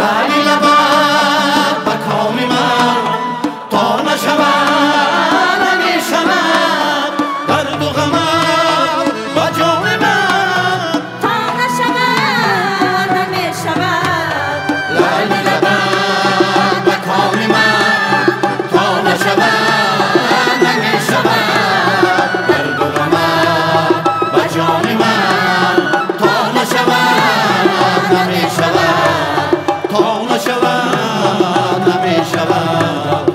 G: Лайли лабат ба коми ман то нашавад намешавад дарду ғамат ба ҷони ман
H: то нашавад намешавад.
G: Лайли лабат ба коми ман то нашавад намешавад дарду ғамат ба ҷони ман то нашавад намешавад то нашавад намешавад.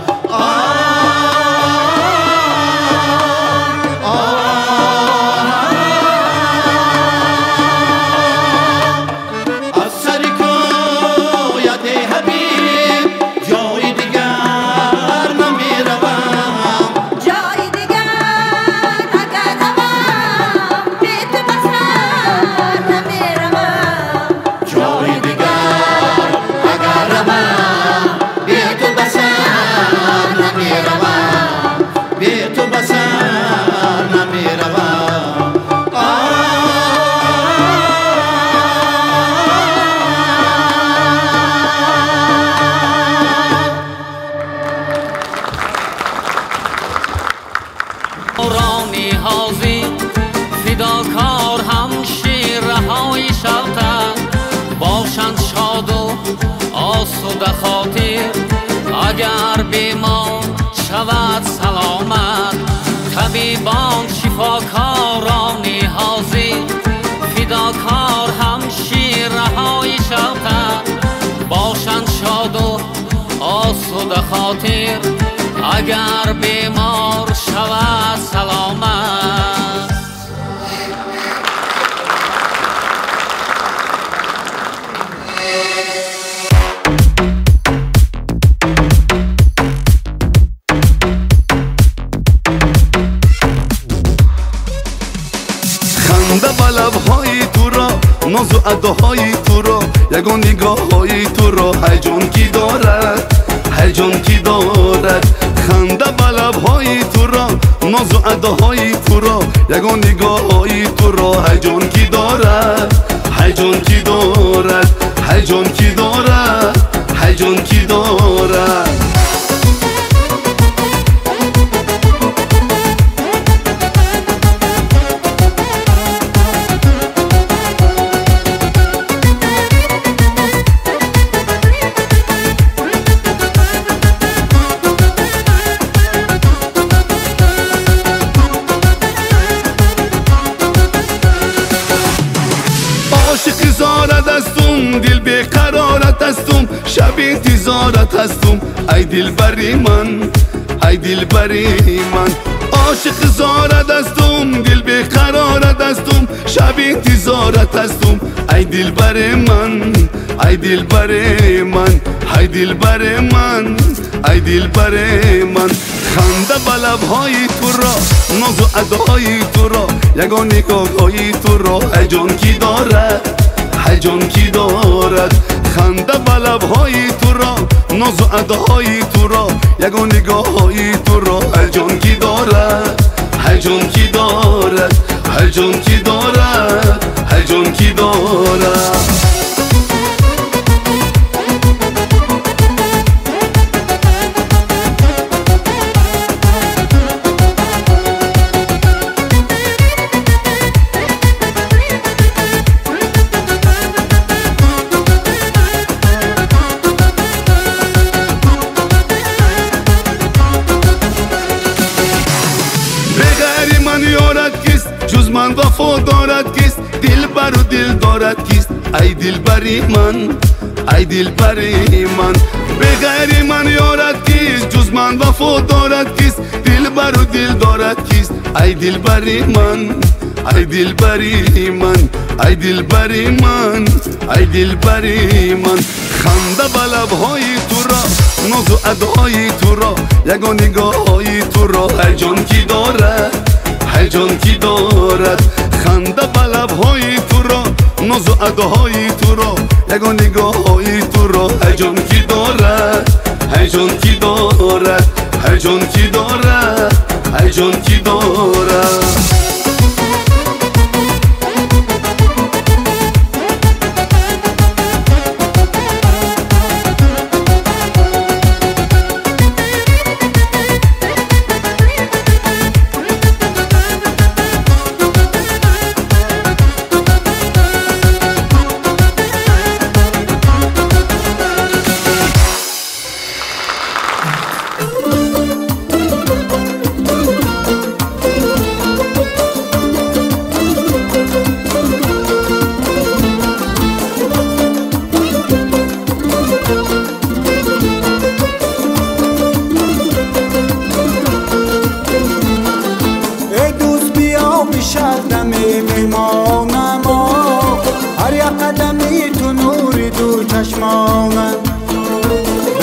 G: Аз сари кӯят эй ҳабиб ҷои дигар намеравам.
H: Ҷои дигар агар равам бе ту ба сар намеравам.
G: Ҷои дигар агар равам бе ту ба сар намеравам. Бе ту ба сар намеравам.
I: Рони ҳозир фидокор ҳамшираҳои шавқат бошанд шоду осуда хотир агар бемор шавад саломат. Табибон шифокорони ҳозир фидокор ҳамшираҳои шавқат бошанд шоду осуда хотир агар бемор шавад саломат.
J: Ханда ба лабҳои туро, нозу адоҳои туро, ягон нигоҳҳои туро ҳайҷон ки дорад, ҳайҷон ки дорад. Ханда ба лабҳои туро, нозу адоҳои туро, ягон нигоҳҳои туро ҳайҷон ки дорад, ҳайҷон ки дорад, ҳайҷон ки дорад, ҳайҷон ки дорад. Ошиқи зорат ҳастум, дил беқарорат ҳастум, шаб интизорат ҳастум, ай дилбари ман, ай дилбари ман. Ошиқи зорат ҳастум, дил беқарорат ҳастум, шаб интизорат ҳастум, ай дилбари ман, ай дилбари ман, ай дилбари ман, ай дилбари ман. Ханда ба лабҳои туро, нозу адоҳои туро, ягон нигоҳҳои туро ҳайҷон ки дорад, ҳайҷон ки дорад. Ханда ба лабҳои туро, нозу адоҳои туро, ягон нигоҳҳои туро ҳайҷон ки дорад, ҳайҷон ки дорад, ҳайҷон ки дорад, ҳайҷон ки дорад. Беғайри ман ёрат кист, ҷуз ман вафо дорад кист, дилбару дил дорад кист, ай дилбари ман, ай дилбари ман. Беғайри ман ёрат кист, ҷуз ман вафо дорад кист, дилбару дил дорад кист, ай дилбари ман, ай дилбари ман, ай дилбари ман, ай дилбари ман. Ханда ба лабҳои туро, нозу адоҳои туро, ягон нигоҳҳои туро ҳайҷон ки дорад, ҳайҷон ки дорад. Ханда ба лабҳои туро, нозу адоҳои туро, ягон нигоҳҳои туро ҳайҷон ки дорад, ҳайҷон ки дорад, ҳайҷон ки дорад, ҳайҷон ки дорад.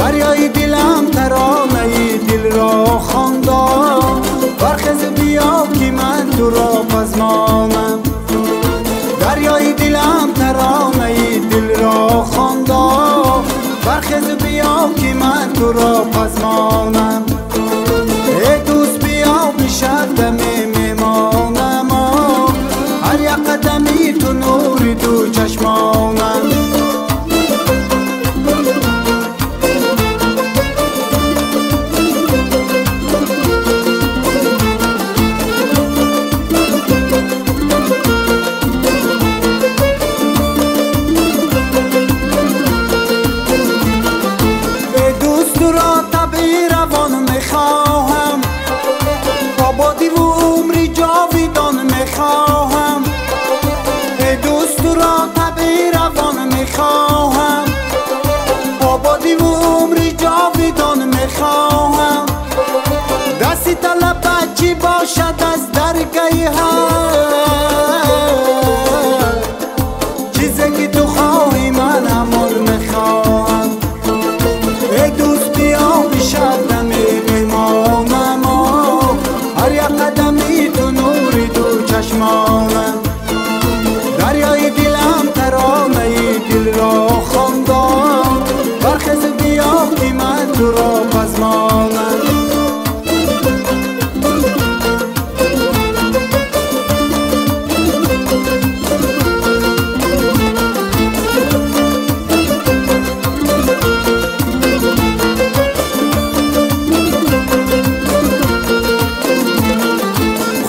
K: Дарёи дилам таронаи дилро хонда, бархез биё ки ман туро пазмонам. Дарёи дилам таронаи дилро хонда, бархез биё ки ман туро пазмонам. Эй дӯст биё бишав дами меҳмонам, ҳар як қадами ту нури ду чашмонам. میخواهم آبادی و عمری جاویدان میخواهم. دستی طلب بچی باشد از درگه هر چیزی که تو خواهی من همان میخواهم. ای دوست بیا بشب دمی میمانم، هر یک قدمی تو نوری دو چشمانم. دریای دلم ترانه دل را خواندم، برخیز بیا که من تو را پزمانم.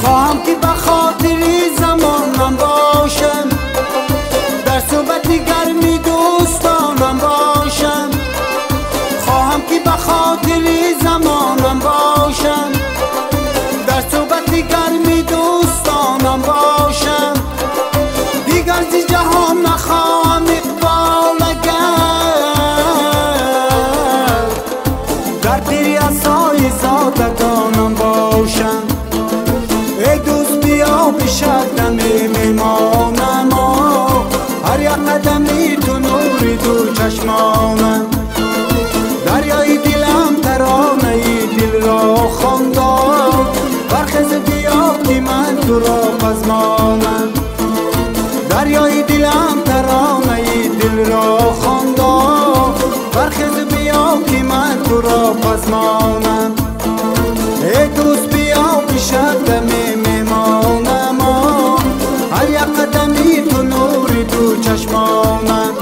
K: خواهم که به خاطر زمانم باشم، در صحبت گرمی دوستانم باشم. خواهم که به خاطر زمانم باشم، در صحبت گرمی دوستانم باشم. دیگر ز جهان نخواهم اقبال اگر، در پیر عصای سادگانم باشم. ای دوست بیا بشب دم میمانم، هر یک قدمی تو نوری دو چشمانم. دریای دلم ترانه دل را خواندم، برخیز بیا که من تو را پزمانم. دریای دلم ترانه دل را خواندم، برخیز بیا که من تو را پزمانم. ای دوست بیا بشب دم میمانم، هر یک قدمی تو نوری دو چشمانم.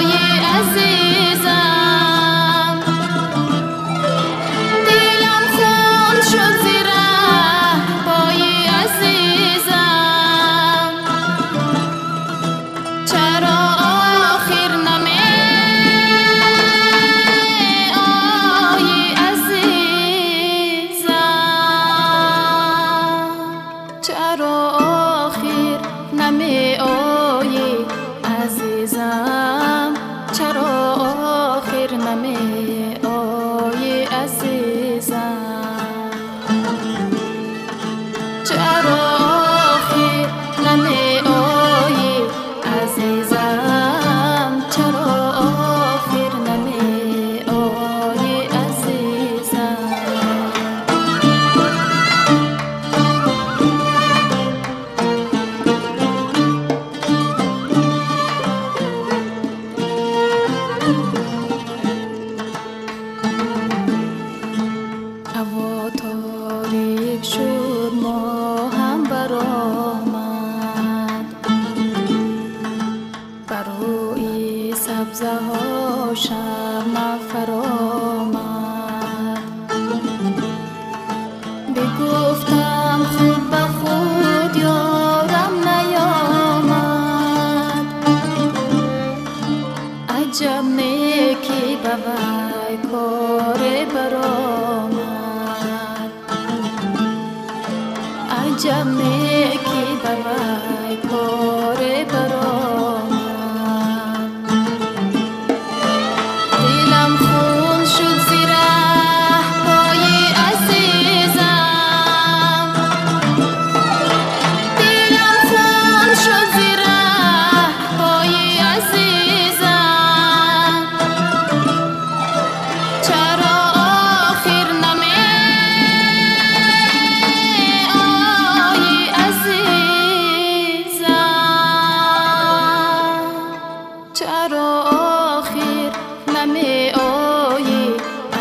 L: آی عزیزم. баромад, бар рӯи сабзаҳо шабнам фаромад. Бигуфтам худ ба худ ёрам наёмад, аҷаб неки ба вай коре баромад, аҷаб неки ба вай коре баромад. Дилам хун шуд зи раҳпои азизам, дилам хун шуд зи раҳпои азизам, чаро охир намеоӣ азизам, чаро охир намеоӣ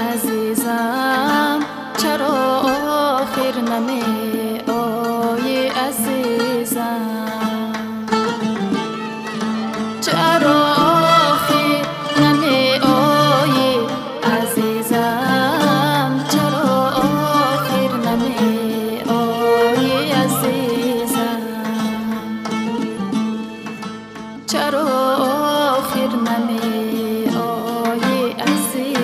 L: азизам, чаро охир намеоӣ азизам, чаро охир намеоӣ азизам, чаро охир намеоӣ азизам, чаро охир намеоӣ азизам.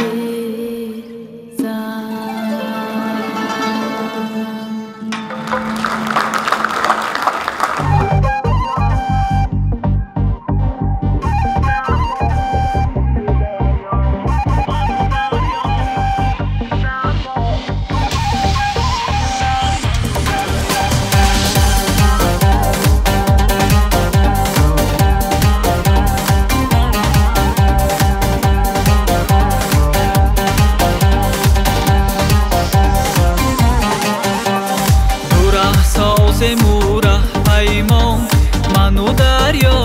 I: Ману дарё,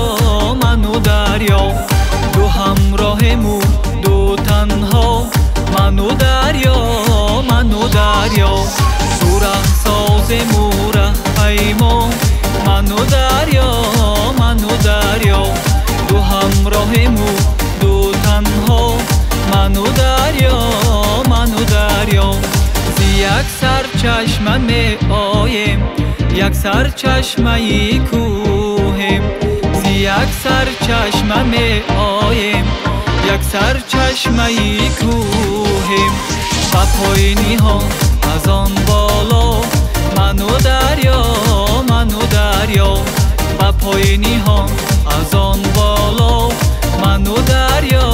I: ману дарё, ду ҳамроҳему ду танҳо, ману дарё, ману дарё, ду раҳсозему раҳпаймо, ману дарё, ману дарё, ду ҳамроҳему ду танҳо, ману дарё, ману дарё. Зи як сарчашма меоем, як сарчашмаи кӯҳем, зи як сарчашма меоем, як сарчашмаи кӯҳем. Ба поиниҳо аз он боло, ману дарё, ману дарё, ба поиниҳо аз он боло, ману дарё,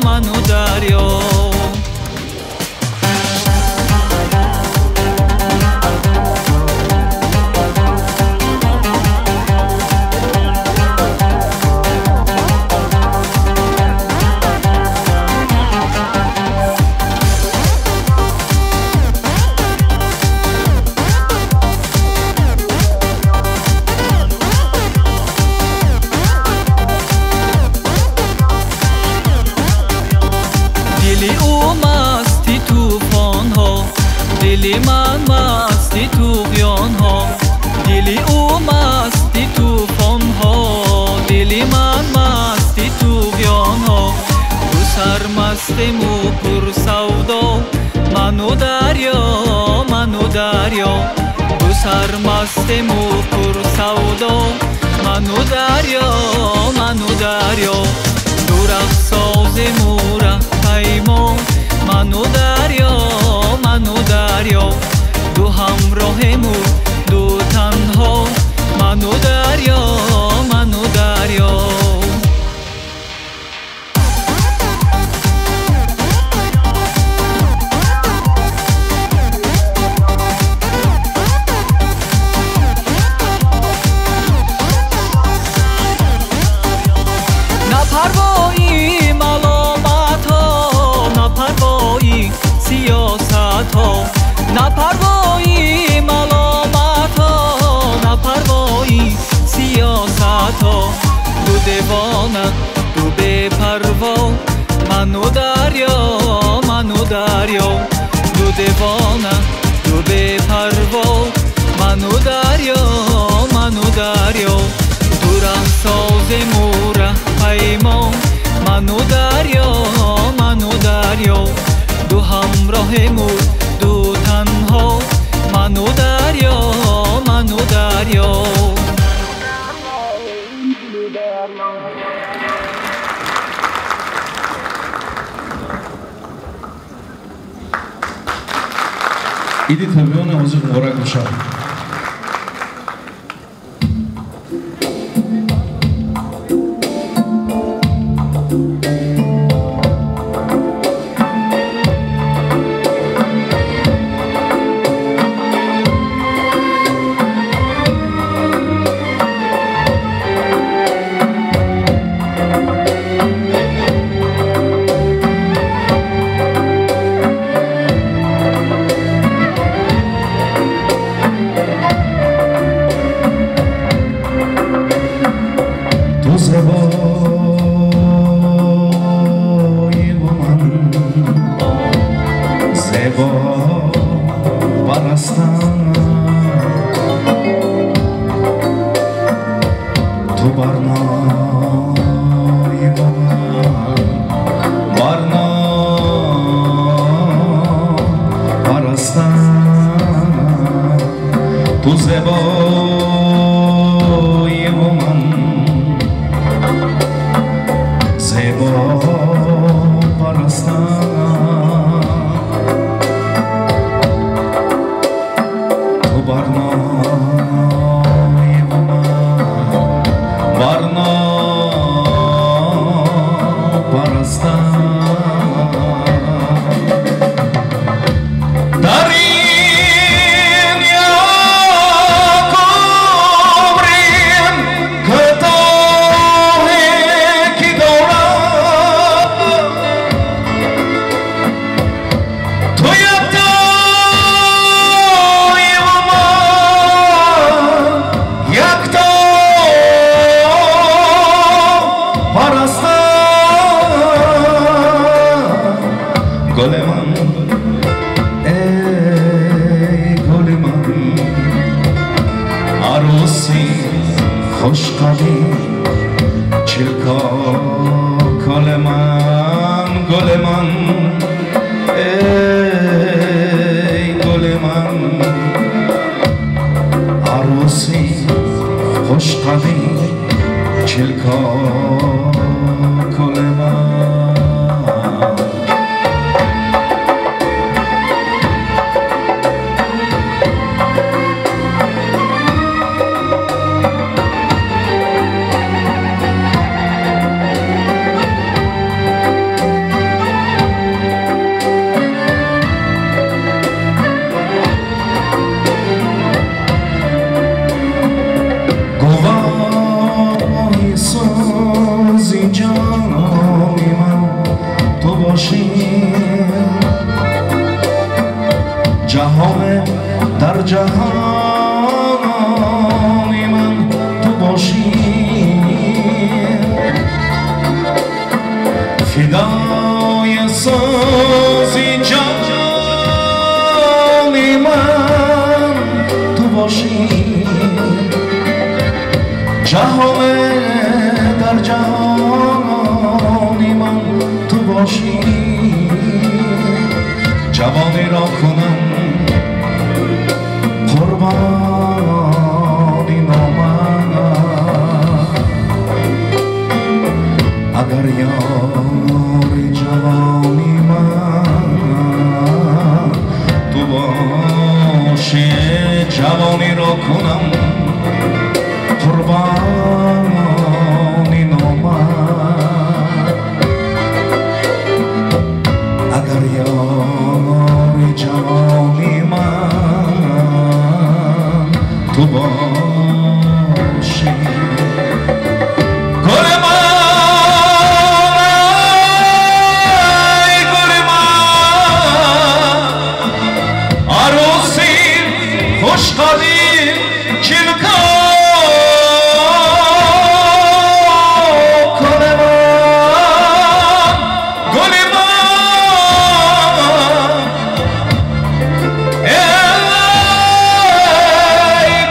I: ману дарё. Дили ӯ масти тӯфонҳо, дили ман масти туғёнҳо, дили ӯ масти тӯфонҳо, дили ман масти туғёнҳо. Ду сармастему пурсавдо, ману дарё, ману дарё, ду сармастему пурсавдо, ману дарё, ману дарё. Ду раҳсозему раҳпаймо, ману дарё, ману дарё, ду ҳамроҳему ду танҳо, ману дарё, ману дарё. На парвои маломатҳо, на парвои сиёсатҳо, на парвои маломатҳо, на парвои сиёсатҳо. Ду девона, ду бепарво, ману дарё, ману дарё, ду девона, ду бепарво, ману дарё, дарё, ду раҳсозему раҳпаймон, ману дарё, ману дарё, ду ҳамроҳему ду танҳо, ману дарё, ману дарё.
M: Иди табибони ҳозир муборак бошад.
N: Ey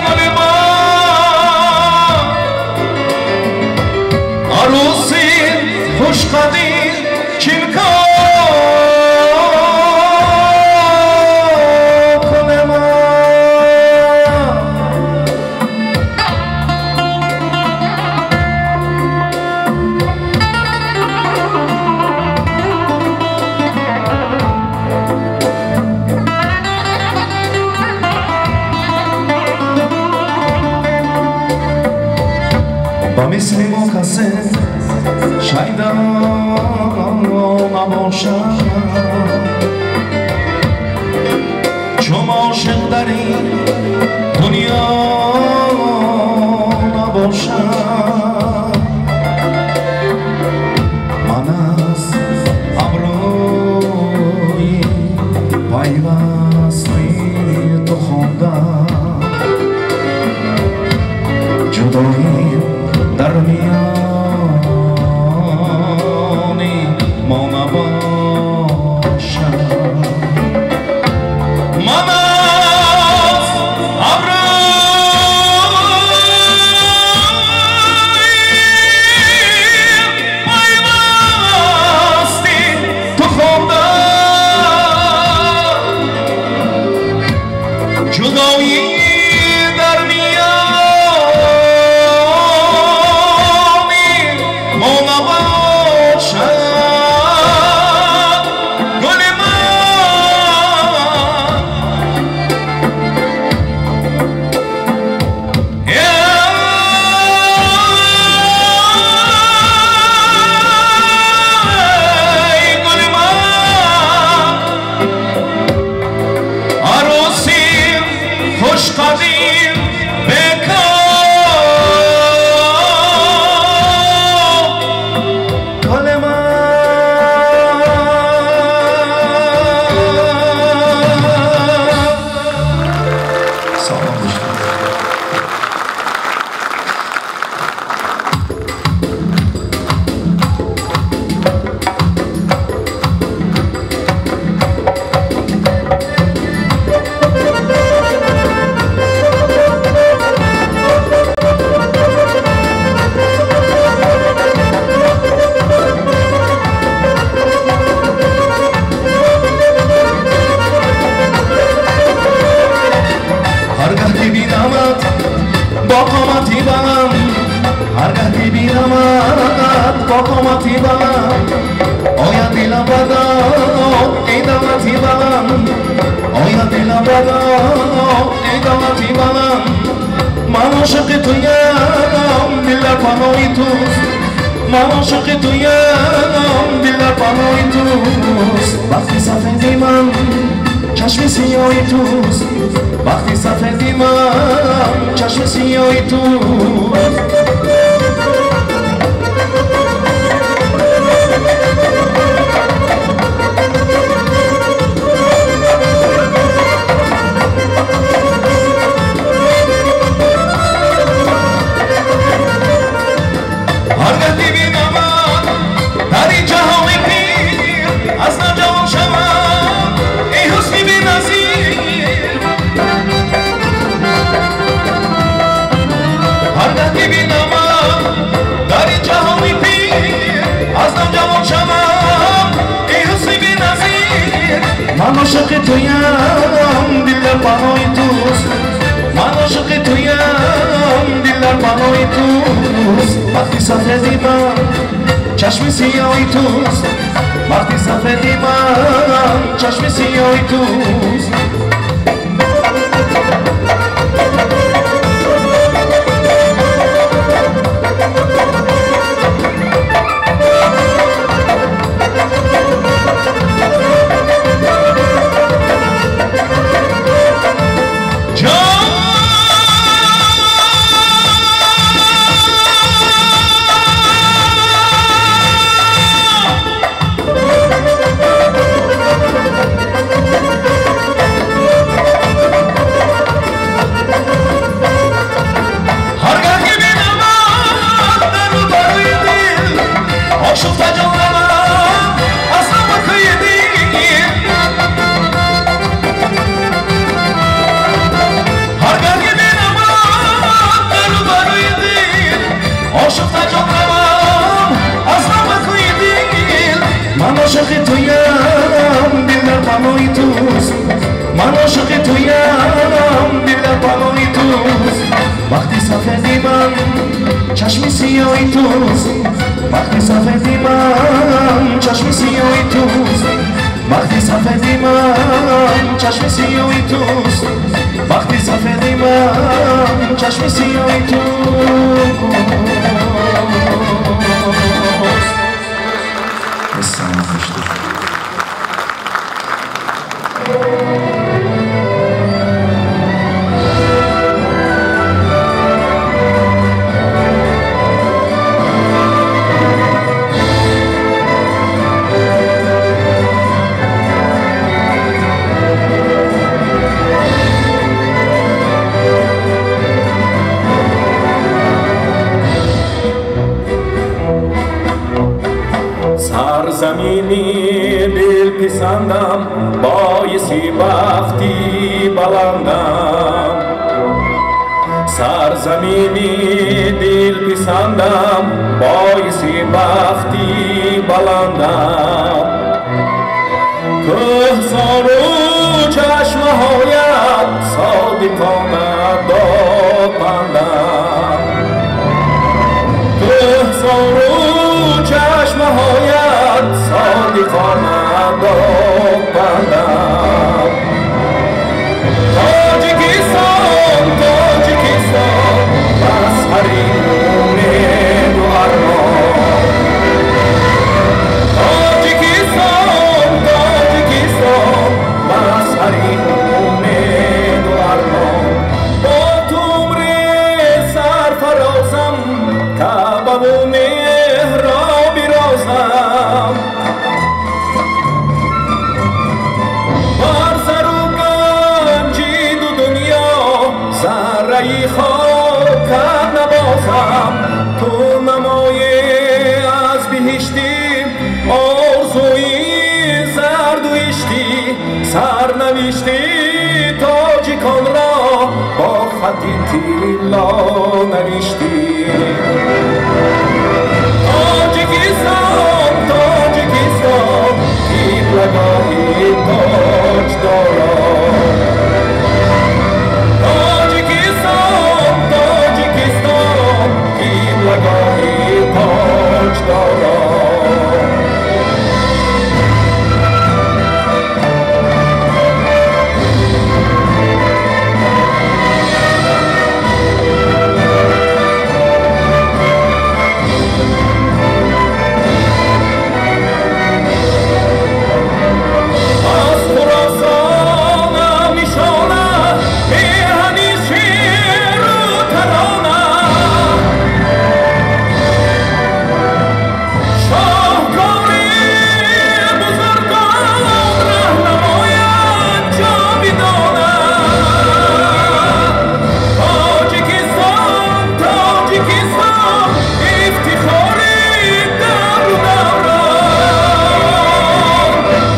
N: gülüm.
M: خوشقدیر چیلکا با مثل ما کسی شیدا نباشد چون عاشق در این دنیا نباشد من از ابروی پیوسته تو خواندم جدایی در میان ما نباشد من از ابروی پیوسته تو خواندم جدایی در میان خوشقدیم بکن گل من سلام باشید. با قامتی بم هرگه ببینمت با قامتی بم آیا دلم بدم ای دولتی بم آیا دلم بدم ای دولتی بم من عاشق تویم دل در پناه توست من عاشق تویم دل در پناه توست وقتی سفیدی من چشم سیاهی توست وقتی سفیدی من چشم سیاهی توست هرگه ببینمت در این جهان پیر از نجوان شوم ای حسن بی‌نظیر هرگه ببینمت در این جهان پیر از نوجوان شوم ای حسن بی‌نظیر من عاشق تویم دل در پناه توست من عاشق تویم دل در پناه توست وقتی سفیدی من چشم سیاهی توست وقتی سفیدی من چشم سیاهی توست جان
N: сафеди ман чашми сиёҳи туст, бахти сафеди ман чашми сиёҳи туст, бахти сафеди ман чашми сиёҳи туст, бахти сафеди ман чашми сиёҳи туст.
O: Сарзамини дилписандам, боиси бахти баландам. Сарзамини дилписандам, боиси бахти баландам. Кӯҳсору чашмаҳоят содиқона додпандам. Кӯҳсору чашмаҳоят содиқона додпандам. Тоҷикистон, Тоҷикистон, мазҳари умеду армон. Тоҷикистон, Тоҷикистон, мазҳари умеду армон. Бо ту умри сарфарозам, Каъбаву меҳроби розам. Бар сару ганҷи ду дунё зарраи хокат набозам. Ту намои аз биҳиштӣ, орзуи зардуиштӣ, сарнавишти тоҷиконро бо хати тилло навиштӣ. Тоҷикистон, Тоҷикистон, қиблагоҳи тоҷдорон. Тоҷикистон, Тоҷикистон, қиблагоҳи тоҷдорон. Аз Хуросонам нишона, меҳани шеру тарона. Шоҳкори бузургон раҳнамояд ҷовидона. Тоҷикистон, Тоҷикистон, ифтихори давру даврон.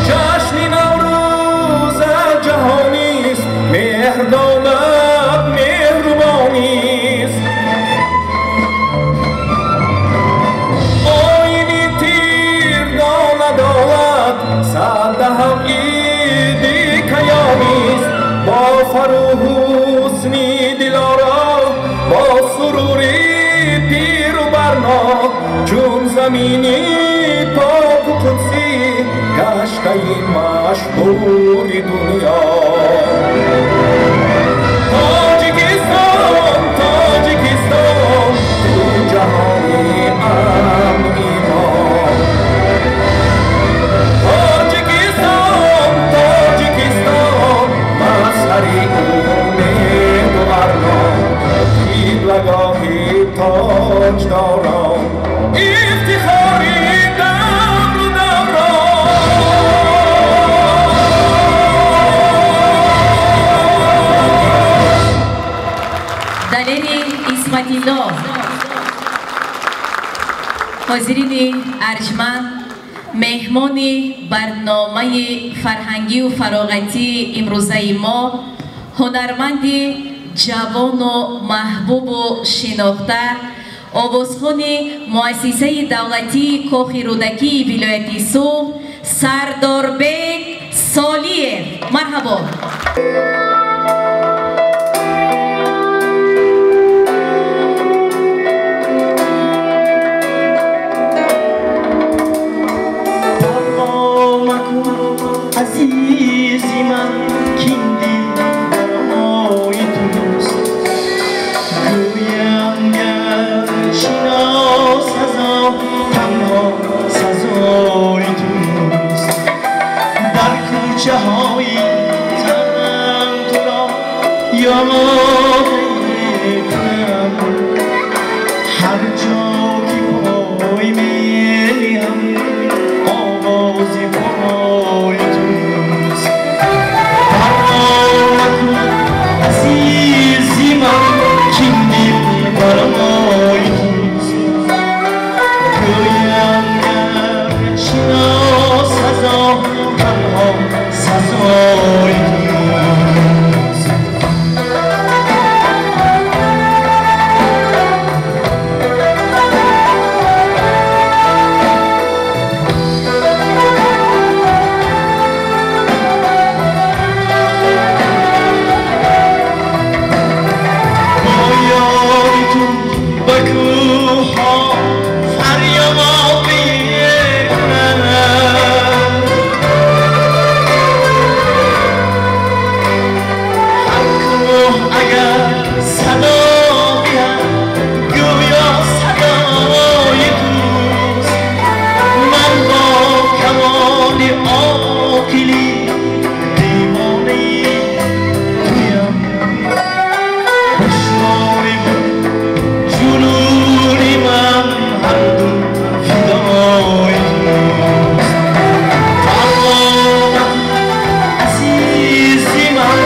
O: Ҷашни Наврӯз ҷаҳонист, меҳрдонад меҳрубонист. Оини тирдон адолат, саддаҳам иди каёнист. Бо фару ҳусни дилоро, бо сурури пиру барно, чун замини поку қудсӣ гаштаи машҳури дунё. Тоҷикистон, Тоҷикистон, ту ҷаҳони амну имон. Тоҷикистон, Тоҷикистон, мазҳари умеду армон, қиблагоҳи тоҷдорон, ифтихори давру даврон.
C: Далери Исматилло, ҳозирини арҷманд, меҳмони барномаи фарҳангию фароғатии имрӯзаи мо, ҳунарманди ҷавону маҳбубу шинохта, овозхони муассисаи давлатии Кохи Рӯдакии вилояти Суғд Сардорбек Солиев. Марҳабо.
N: کجا که پای میم آواز پای توست. پروا مکن عزیزی من کاین دل برای توست. گویم گرچه ناسزا تنها سزای توست. با یاری تو به کوه‌ها فریاد می‌کنم، هر کوه اگر صدا دهد گویا صدای توست. من با کمال عاقلی دیوانه تویم، هشیاری و جنون من هر دو فدای توست. پروا مکن عزیزی من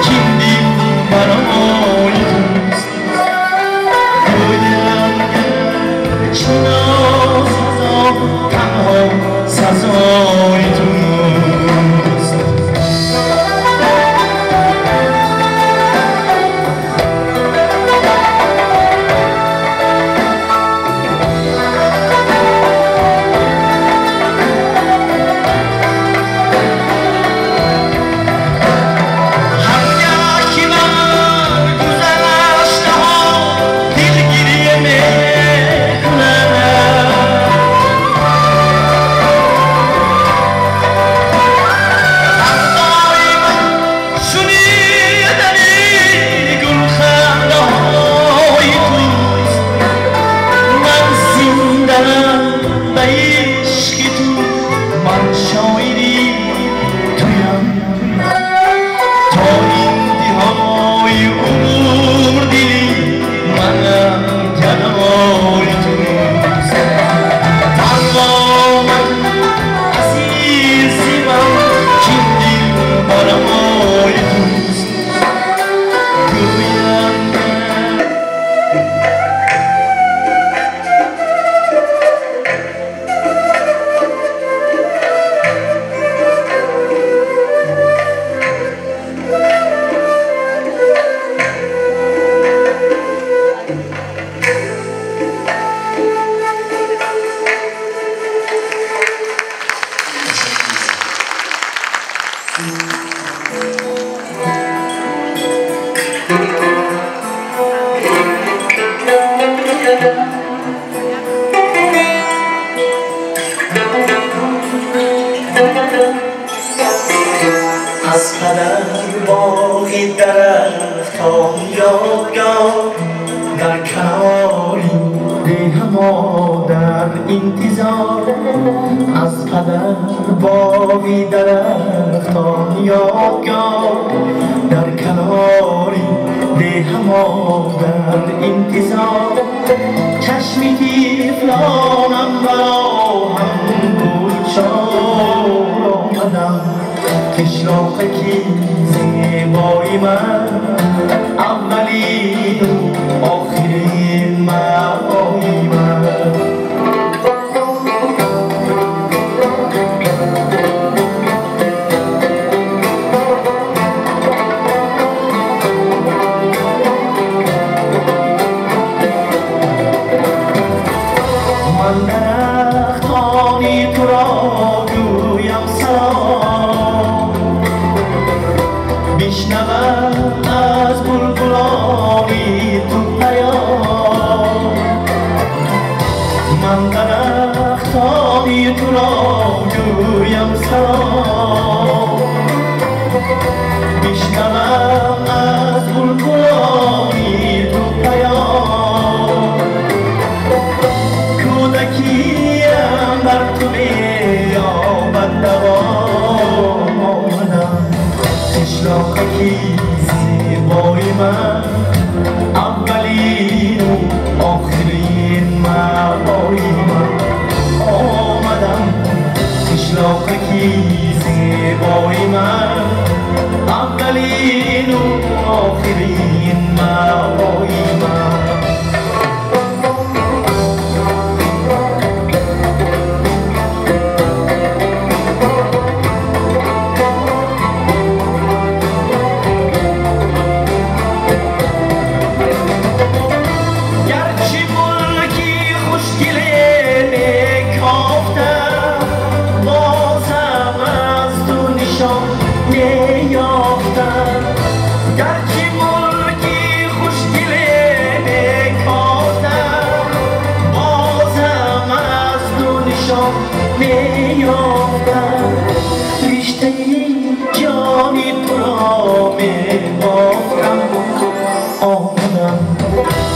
N: کاین دل برای توست. گویم گرچه ناسزا تنها سزای توست. هرگه که بر گذشته‌ها دل گریه می‌کنم، فردای من شنیدن گلخنده‌های توست. من زنده‌ام به عشق تو، من شاعری تویم. تا انتهای عمر دلی منم گدای توست. پروا مکن عزیزی من کاین دل برای توست. گویم از پدر باغی درختان یادگار، در کنار ده ما در انتظار. از پدر باغی درختان یادگار، در کنار ده ما در انتظار. چشمی طفلانم براهم گلشار آمدم، قشلاقکی زیبای من اولین و آخرین مأوای من. من درختانی تو را گویم سلام، بشنوم از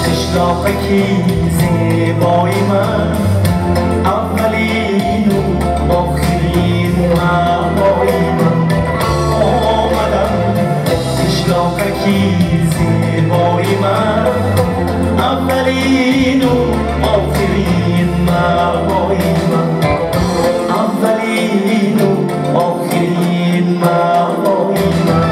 N: Қишлоқаки зебои ман, аввалину охирин маъвои ман. Омадам қишлоқаки зебои ман, аввалину охирин маъвои ман, аввалину охирин маъвои ман.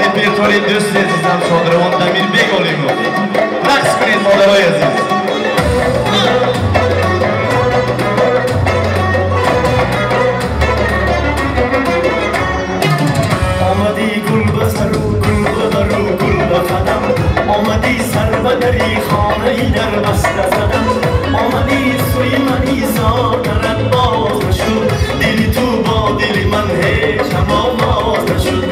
P: Репертуари дӯсти азизам шодравон Дамирбек Олимов. Рақс кунед, модарои азиз.
N: Омадӣ гул ба сару, гул ба бару, гул ба қадам, омадӣ сар ба дари хонаи дар баста задам, омадӣ сӯи мани зодарат боз нашуд, дили ту бо дили ман ҳеҷ ҳамовоз нашуд.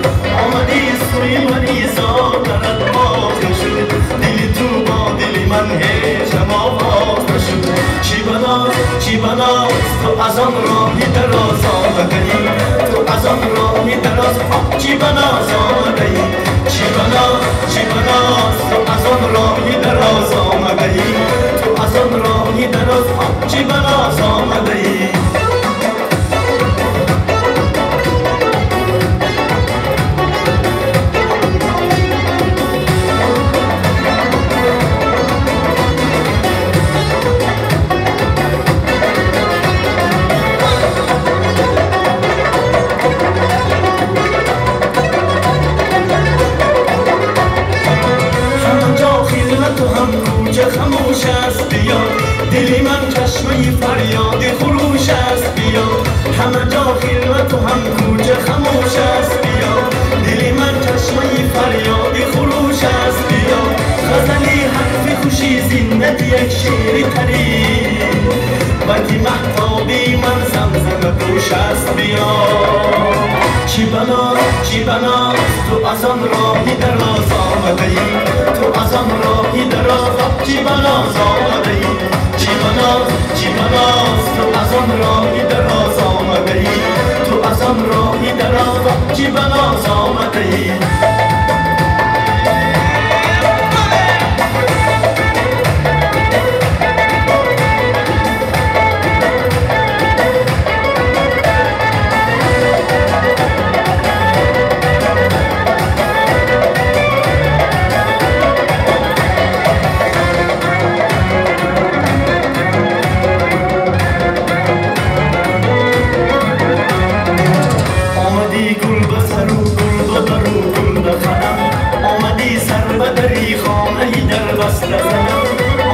N: Омадӣ сӯи мани зодарат боз нашуд, дили ту бо дили ман ҳеҷ ҳамовоз нашуд. Чӣ баноз, чӣ баноз, ту аз он роҳи дароз омадаӣ, ту аз он роҳи дароз, чӣ баноз омадаӣ, чӣ баноз, чӣ баноз, ту аз он роҳи дароз омадаӣ, ту аз он роҳи дароз, чӣ баноз омадаӣ. خموش است بیا، دلی من چشمه فریاد خروش است بیا، همه جا خلوت و هم کوچه خموش است بیا، دلی من چشمه فریاد خروش است بیا. غزلی حرف خوشی زینت یک شعر تری، وقتی مهتابی من زمزمه پوش است بیا. چی بناز، چی بناز، تو از آن راهی دراز آمده‌ای، تو از آن راهی دراز، چی بناز آمده‌ای، چی بناز، چی بناز، تو از آن راهی دراز آمده‌ای، تو از آن راهی دراز، چی بناز آمده‌ای.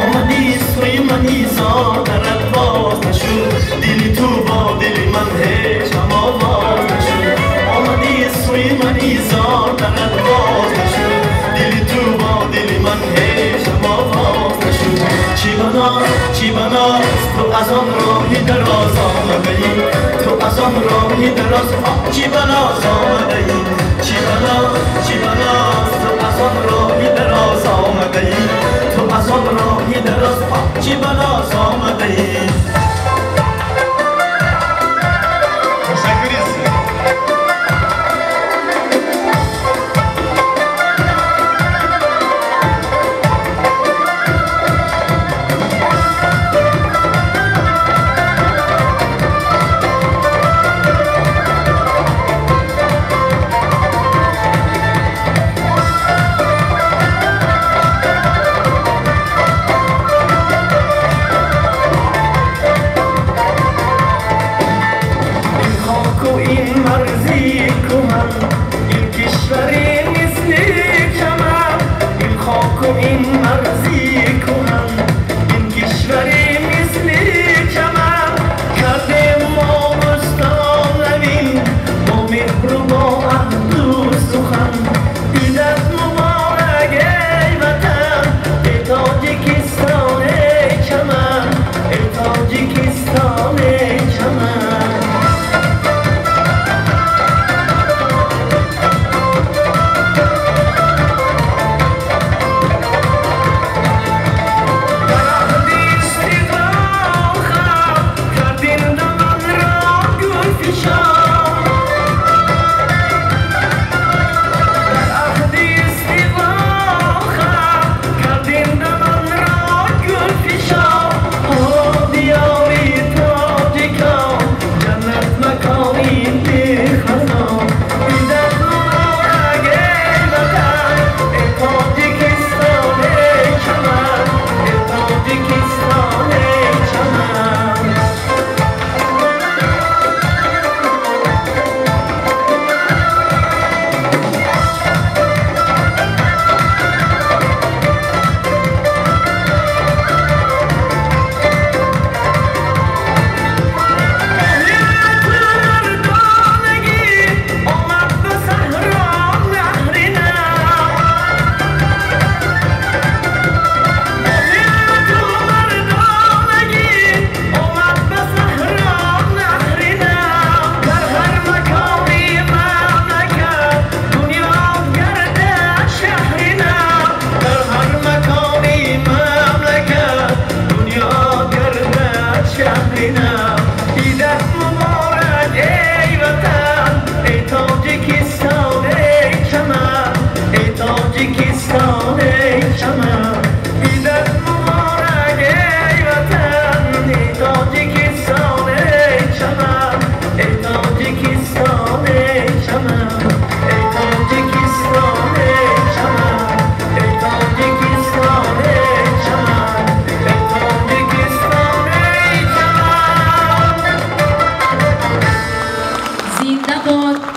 N: Омадӣ сӯи мани зодарат боз нашуд, дили ту бо дили ман ҳеҷ ҳамовоз нашуд. Омадӣ сӯи мани зодарат боз нашуд, дили ту бо дили ман ҳеҷ ҳамовоз нашуд. Чӣ баноз, чӣ баноз, ту аз он роҳи дароз омадаӣ, ту аз он роҳи дароз, чӣ баноз омадаӣ, чӣ баноз, чӣ баноз, ту аз он роҳи дароз омадаӣ, ту аз он роҳи дароз, чӣ баноз омадаӣ.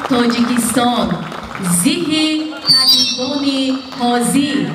C: Тоҷикистон, зиҳи табибони ҳозир.